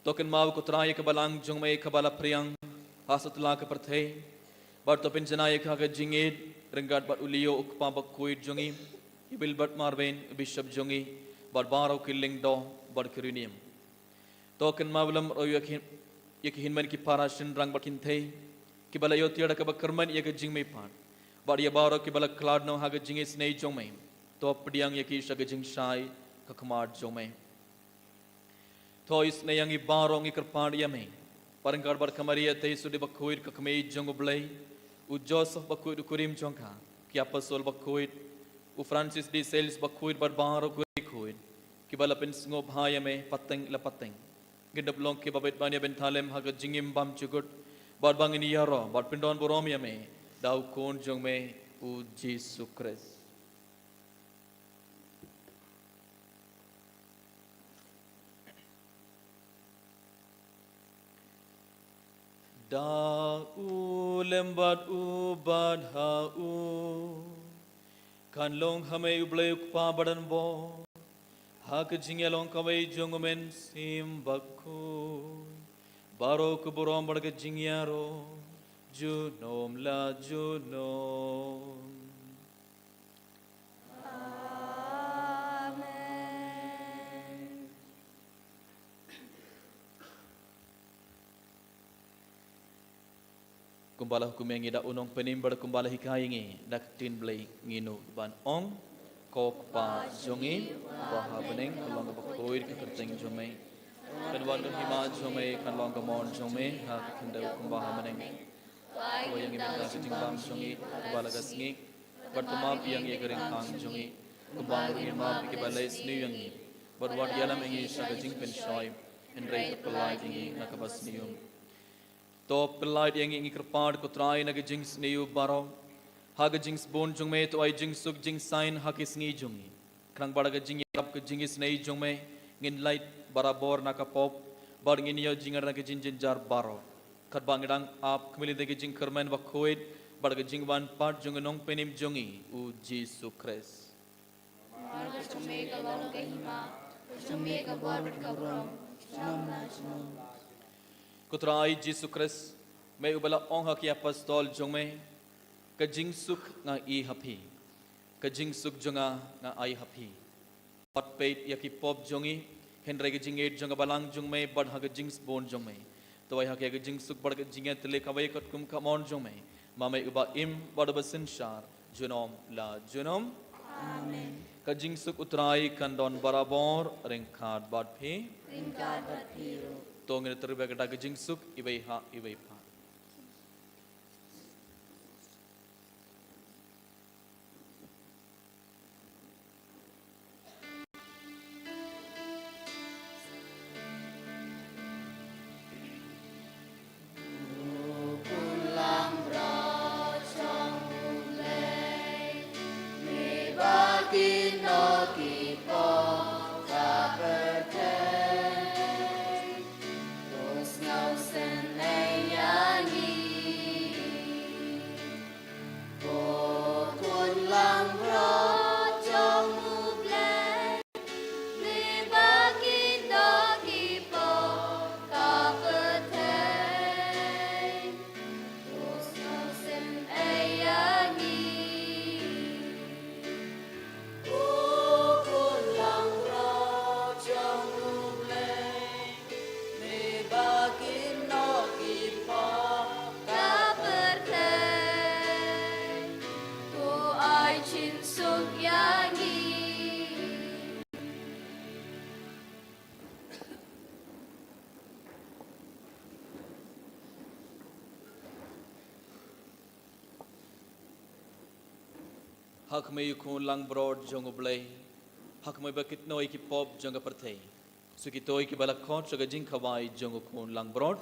To kynmaw ko Trai ïa ka balang jong me kaba la phriang ha satlak ka pyrthei. Bad to pynjanai ïa ka ha ka jingïeit ryngkat bad u Leo u kpa bakhuid jong ngi, i Wilbert Marvin u bishop jong ngi, bad baroh ki lyngdoh bad ki riewniam. To kynmaw lem ruh ïa ki, ïa ki hynmen ki para shynrang bad kynthei kiba la ïoh tiar da kaba kyrmen ïa ka jingmihpat, bad ïa baroh kiba la khlad noh ha ka jingisynei jong me. To pdiang ïa ki sha ka jingshai ka khmat jong me. To isynei ïa ngi baroh, ngi kyrpad ïa me, ryngkat bad ka Maria Theisotti bakhuid ka kmie jong u Blei, u Joseph bakhuid u kurim jong ka, ki apostol bakhuid, u Francis de Sales bakhuid bad baroh ki riewkhuid kiba la pynsngewbha ïa me pateng la pateng. Ngin da long kiba bit ban ïa bynta lem ha ka jingim bymjukut, bad ba ngin ïaroh bad pyndonburom ïa me da u Khun jong me, u Jisu Khrist. Da u lem bad u bad ha u, kan long ha me u Blei u Kpa Badan Bor, ha ka jingïalong kawei jong u Mynsiem Bakhuid, baroh ka burom bad ka jingïaroh, junom la junom. Amen. Kumba la hukum ïa ngi da u Nongpynim bad kumba la hikai ïa ngi da ka ktien Blei, ngin ïa ban ong: Ko Kpa jong ngi uba ha bneng, kan long kaba khuid ka kyrteng jong me. Kan wan ka hima jong me, kan long ka mon jong me ha ka khyndew kumba ha bneng. Wai ïa ngi mynta ka jingbam jong ngi kaba la ka sngi, bad to map ïa ngi ka ryngkang jong ngi, kumba ngi ruh ngi map ïa kiba leh sniew ïa ngi. Bad wat ïalam ïa ngi sha ka jingpynshoi, hynrei to pyllait ïa ngi na kaba sniew. To pyllait ïa ngi, ngi kyrpad ko Trai, na ka jingsniew baroh, ha ka jingsbun jong me to ai jingsuk jingsain ha ki sngi jong ngi. Khnang ba da ka jingïarap ka jingisynei jong me, ngin lait barabor na ka pop, Bad ngin ïoh jingïada ka jingjynjar baroh. Katba ngi dang ap khmih lynti ka jingkyrmen bakhuid bad ka jingwan pat jong u Nongpynim jong ngi u Jisu Khrist. Namar ka jong me ka long ka hima, ka jong me ka bor bad ka burom, junom la junom. Ko Trai Jisu Khrist, me uba la ong ha ki apostol jong me, ka jingsuk nga ai ha phi, ka jingsuk jong nga nga ai ha phi. Wat peit ïa ki pop jong ngi, hynrei ka jingïeit jong ka balang jong me bad ha ka jingsbun jong me. To ai ha ki ka jingsuk bad ka jingïatylli kawei katkum ka mon jong me, ma me uba im bad uba synshar junom la junom. Amen. Ka jingsuk u Trai kan don barabor ryngkat bad phi. Ryngkat bad phi ruh. To ngin ïatrei bad ka jingsuk iwei ha iwei pat. Ko khun langbrot jong U Blei, me ba ki doh ki pop ka pyrthei, to sngewsynei ïa ngi. Ko khun langbrot jong U Blei, me ba ki doh ki pop ka pyrthei, to ai jingsuk ïa ngi. Ha khmih ïa u khun langbrot jong U Blei, ha khmih ba ki doh ki pop jong ka pyrthei. Sa kito kiba la khot sha ka jingkhawai jong u khun langbrot.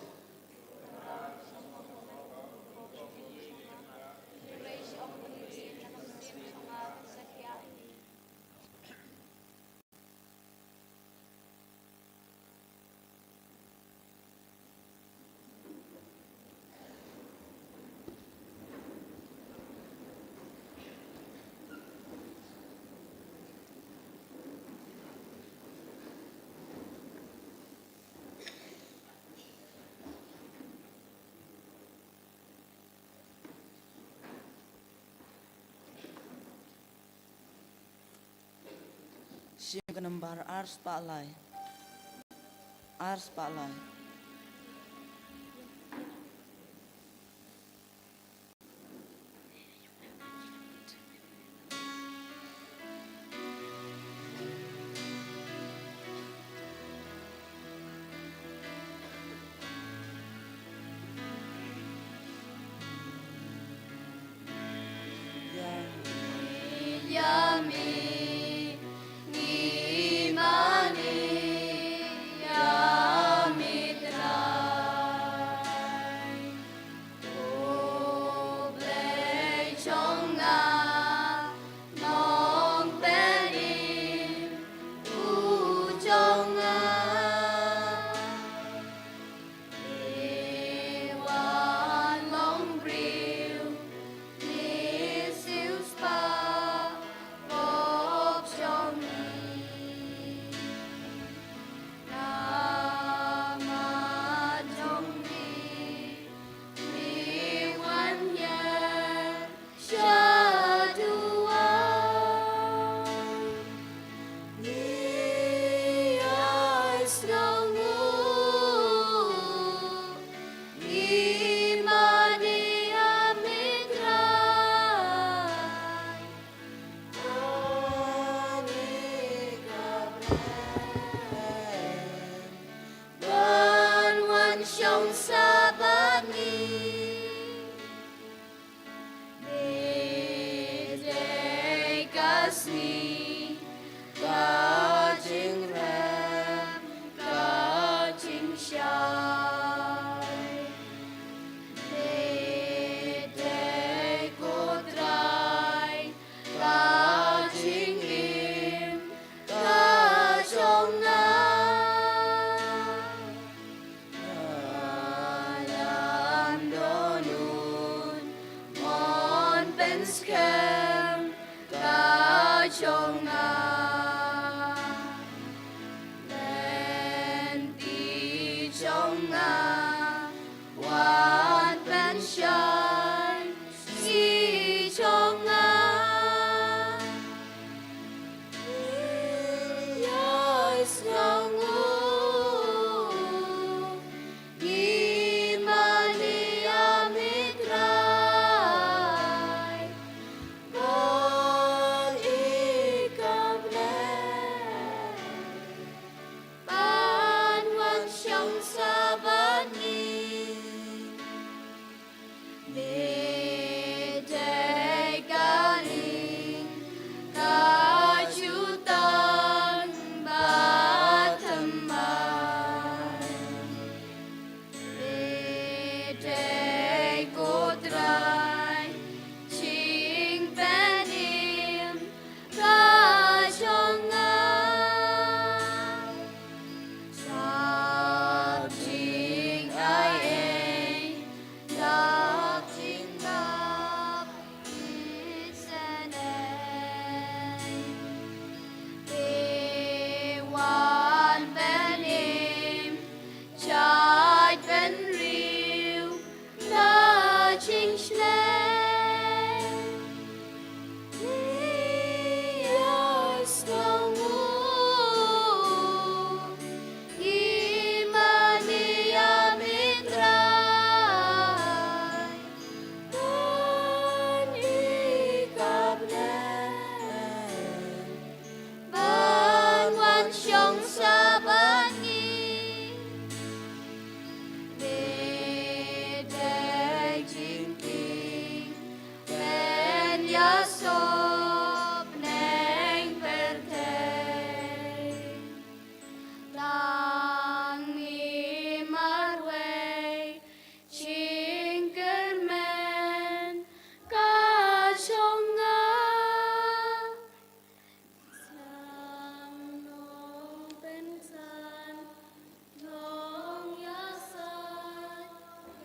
Shim ka nambar ar spah lai. Ar spah lai. Ban wan shong sha bad ngi. Ngi dei ka sngi, ka jingrem, ka jingshai. Ngi dei ko Trai, ka jingim ka jong nga. jong nga, lynti jong nga, wat pynshai shi jong nga. Ïa sngew ngi mane ïa me Trai, ban i ka bneng, ban wan shong sa bad ngi. Me dei ka ïing ka jutang ba thymmai. Me dei ko Trai jingpynim ka jong nga. Sap jingai ei, sap jingdap isynei. Te wan pynim, jait bynriew na jingshlei. Ïa sngew ngi mane ïa me Trai, ban i ka bneng, ban wan shong sa bad ngi. Me dei jingkieng pynïasoh bneng pyrthei. Tang ngi marwei jingkyrmen ka jong nga. Sngewbha pynsan nongïasaid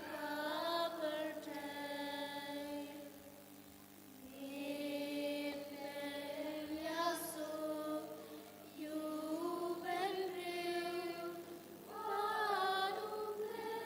ka pyrthei. Ngi pynïasoh ïa u bynriew bad u Blei.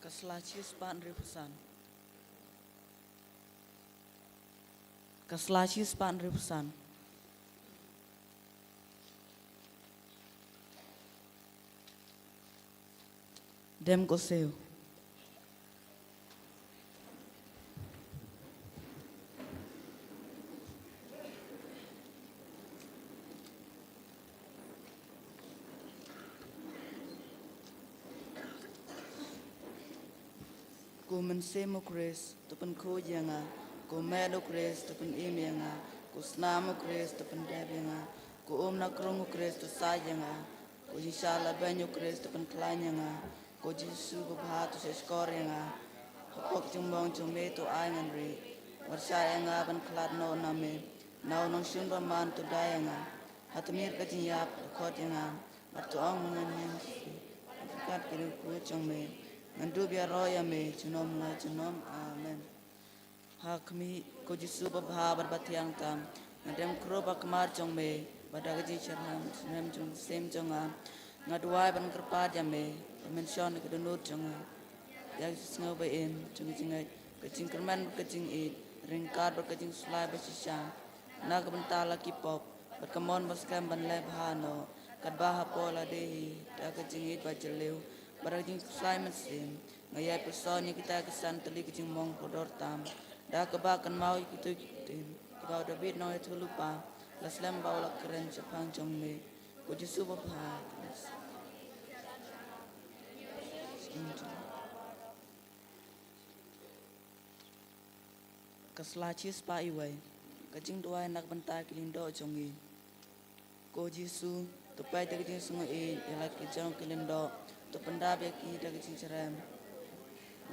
Ka sla shi spah hynriewphew san. Ka sla shi spah hynriewphew san. Dem ko siew. Ko Mynsiem u Khrist, to pynkhuid ïa nga. Ko met u Khrist, to pynim ïa nga. Ko snam u Khrist, to pyndep ïa nga. Ko um na krung u Khrist, to said ïa nga. Ko jingshah lehbeiñ u Khrist, to pynkhlaiñ ïa nga. Ko Jisu babha, to shahshkor ïa nga. Hapoh ka jingbong jong me, to ai ngan rieh. Wat shah ïa nga ban khlad noh na me. Na u nongshun bymman, to dei ïa nga. Ha tmier ka jingïap, to khot ïa nga. Bad to ong ba ngan ïeng shisha. Ryngkat ki riewkhuid jong me, ngan dup ïaroh ïa me junom la junom. Amen. Ha khmih, ko Jisu babha bad bathiang tam, ngan dem khrup ha khmat jong me. Bad da ka jingsyrhem, syrhem jong u Mynsiem jong nga, nga duwai ban kyrpad ïa me, ba men shon ïa ka dohnud jong nga. Ïa ka jingsngew ba-im jong ka jingngeit, ka jingkyrmen bad ka jingïeit, ryngkat bad ka jingslai bashisha, na ka bynta la ki pop, bad ka mon ba skhem ban leh bha noh, katba hapoh lade hi, da ka jingïeit ba jylliew, bad da ka jingpyrsad mynsiem, nga ïai pyrshang ïa kita ki san tylli ki jingmong kordor tam, da kaba kynmaw ïa kito ki ktien kiba u Dabid nongïathuhlypa u la slem bad u la kren shaphang jong me. Ko Jisu babha. Ka sla shispah iwei. Ka jingduwai na ka bynta ki lyngdoh jong ngi. Ko Jisu, to peit ïa ka jingsngewieit ïa la ki jong ki lyngdoh, to pyndap ïa ki da ka jingsyrhem.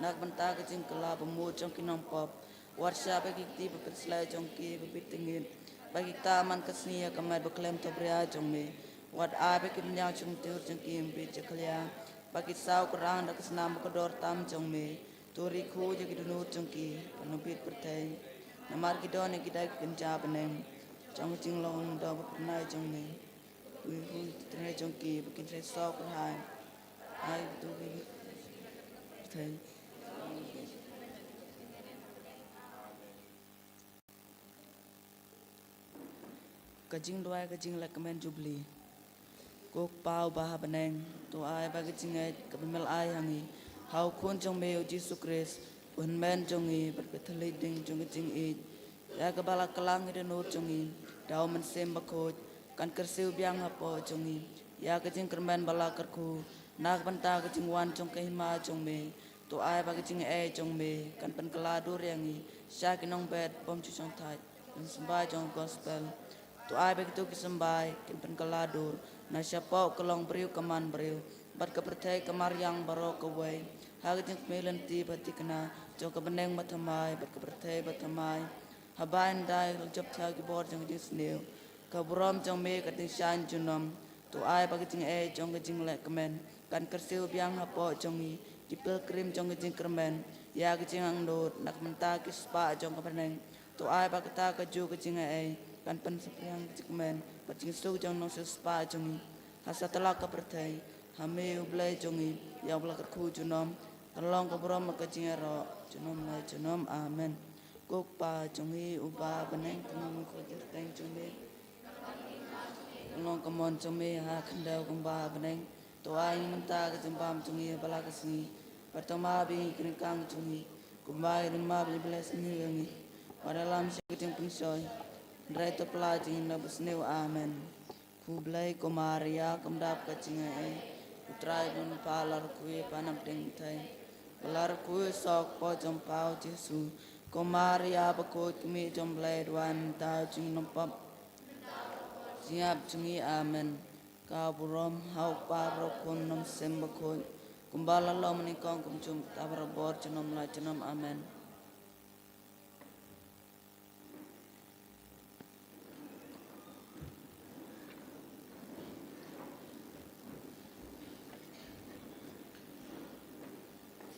Na ka bynta ka jingkylla bamut jong ki nongpop, wat shah ba ki kti ba pynshlei jong ki ba bit tyngit, ba ki ktah man ka sngi ïa ka met ba khlem thubria jong me. Wat ai ba ki bynñiaw shyntur jong ki ym bit jakhlia, ba ki saw krang da ka snam ba kordor tam jong me. To rieh khuid ïa ki dohnud jong ki, ban ym bit pyrthei. Namar ki don ïa ki da ki kynja bneng jong ka jinglong doh ba phyrnai jong me. Rieh khuid ïa ki dohnud jong ki, ba kin trei sawkyrhai. Ai to ki pyrthei. Ka jingduwai ka jinglehkmen Jubili. Ko Kpa uba ha bneng, to ai ba ka jingngeit kaba me la ai ha ngi ha u Khun jong me u Jisu Khrist, u Hynmen jong ngi, bad ka thylliej ding jong ka jingïeit, ïa kaba la kyllang ïa ka dohnud jong ngi da u Mynsiem Bakhuid, kan kyrsiew biang hapoh jong ngi ïa ka jingkyrmen ba la kyrkhu na ka bynta ka jingwan jong ka hima jong me. To ai ba ka jingaiei jong me kan pynkylla dur ïa ngi sha ki nongbet bym ju shongthait jong symbai jong ka gospel. To ai ba kito ki symbai kin pynkylla dur na shapoh ka longbriew ka manbriew bad ka pyrthei ka mariang baroh kawei, ha ka jingkhmih lynti ba thikna jong ka bneng bathymmai bad ka pyrthei bathymmai. Haba ynda la jop thaw ki bor jong ka jingsniew, ka burom jong me ka dang shaiñ junom. To ai ba ka jingaiei jong ka jinglehkmen kan kyrsiew biang hapoh jong ngi, ki pilgrim jong ka jingkyrmen ïa ka jingangnud na ka bynta ki spah jong ka bneng. To ai ba kata kajuh ka jingaiei kan pynsaphriang ka jingkmen bad jingsuk jong u nongsiewspah jong ngi ha satlak ka pyrthei, ha me U Blei jong ngi, ïa uba la kyrkhu junom, kan long ka burom bad ka jingïaroh junom la junom. Amen. Ko Kpa jong ngi uba ha bneng, to ngin ïa kyrteng jong me. Kan long ka mon jong me ha khyndew kumba ha bneng. To ai ngi mynta ka jingbam jong ngi ha la ka sngi. Bad to map ïa ngi ki ryngkang jong ngi, kumba ngi map ïa kiba la sniew ïa ngi. Wat la lam sha ka jingpynshoi, hynrei to pyllait ïa ngi na u basniew. Amen. Khublei ko Maria, kam dap ka jingaiei, U Trai u don bad pha, la rakhe ïa pha na pdeng pyrthei, bad la rakhe ïa u soh ka kpoh jong pha u Jisu. Ko Maria bakhuid, ka Kmie jong U Blei, duwai ïa ngi mynta ha u Jisu u nongpop, jingïap jong ngi. Amen. Ka burom ha U Kpa, bad ha U Khun, bad ha U Mynsiem Bakhuid, kumba la long mynnyngkong, kumjuh mynta, barabor, junom la junom. Amen.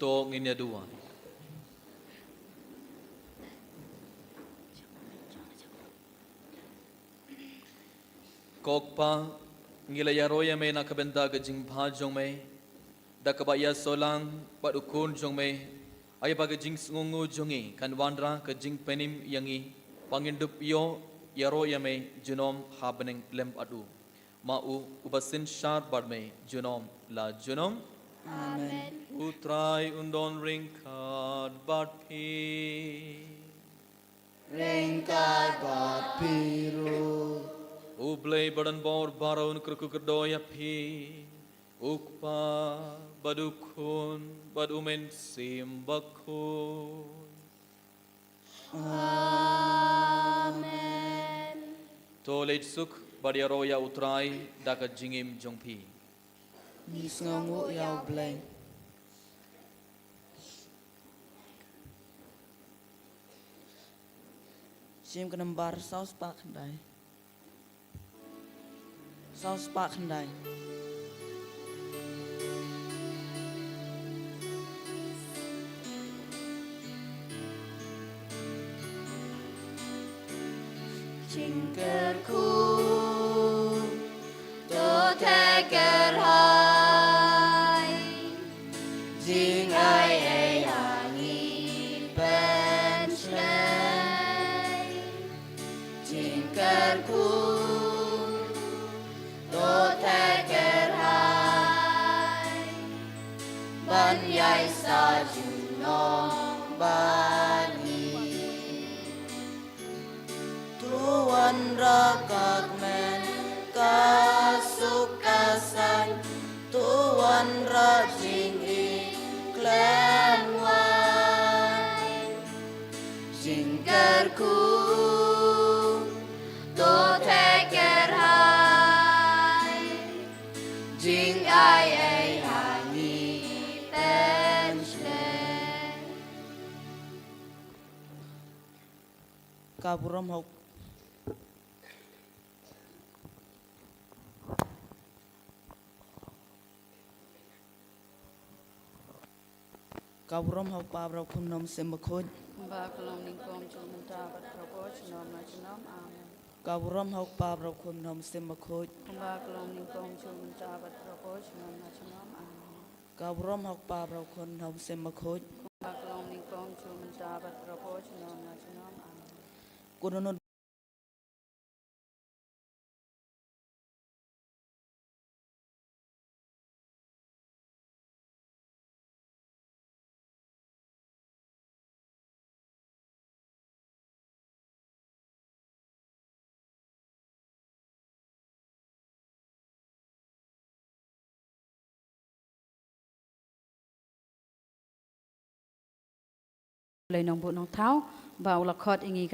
To ngin ïa duwai. Ko Kpa, ngi la ïaroh ïa me na ka bynta ka jingbha jong me, da kaba ïasoh lang bad U Khun jong me, ai ba ka jingsngewnguh jong ngi kan wanrah ka jingpynim ïa ngi, ba ngin dup ïoh ïaroh ïa me junom ha bneng lem bad u. Ma u, uba synshar bad me junom la junom. Amen. U Trai un don ryngkat bad phi. Ryngkat bad phi ruh. U Blei badonbor baroh un kyrkhu kyrdoh ïa phi. U Kpa, bad u Khun, bad u Mynsiem Bakhuid. To leit suk bad ïaroh ïa U Trai da ka jingim jong phi. Ngi sngewnguh ïa U Blei. Jingim ka nambar saw spah khyndai. Saw spah khyndai. Jingkyrkhu, to theh kyrhai. Jingai ei ha ngi pynshlei. Jingkyrkhu, to theh kyrhai. Ban ïai sa junom bad ngi. To wanrah ka kmen ka suk ka saiñ, to wanrah jingïeit khlem wai. Jingkyrkhu, to theh kyrhai. Jingai ei ha ngi pynshlei. Ka burom ha u, ka burom ha U Kpa, bad U Khun, bad U Mynsiem Bakhuid. Kumba ka long nyngkong, juh mynta bad baroh junom la junom. Amen. Ka burom ha U Kpa, bad U Khun, bad U Mynsiem Bakhuid. Kumba ka long nyngkong, juh mynta bad baroh junom la junom. Amen. Ka burom ha U Kpa, bad U Khun, bad U Mynsiem Bakhuid. Kumba ka long nyngkong, juh mynta bad baroh junom la junom. Amen. Ko dohnud Blei Nongbuh Nongthaw ba u la khot ïa ngi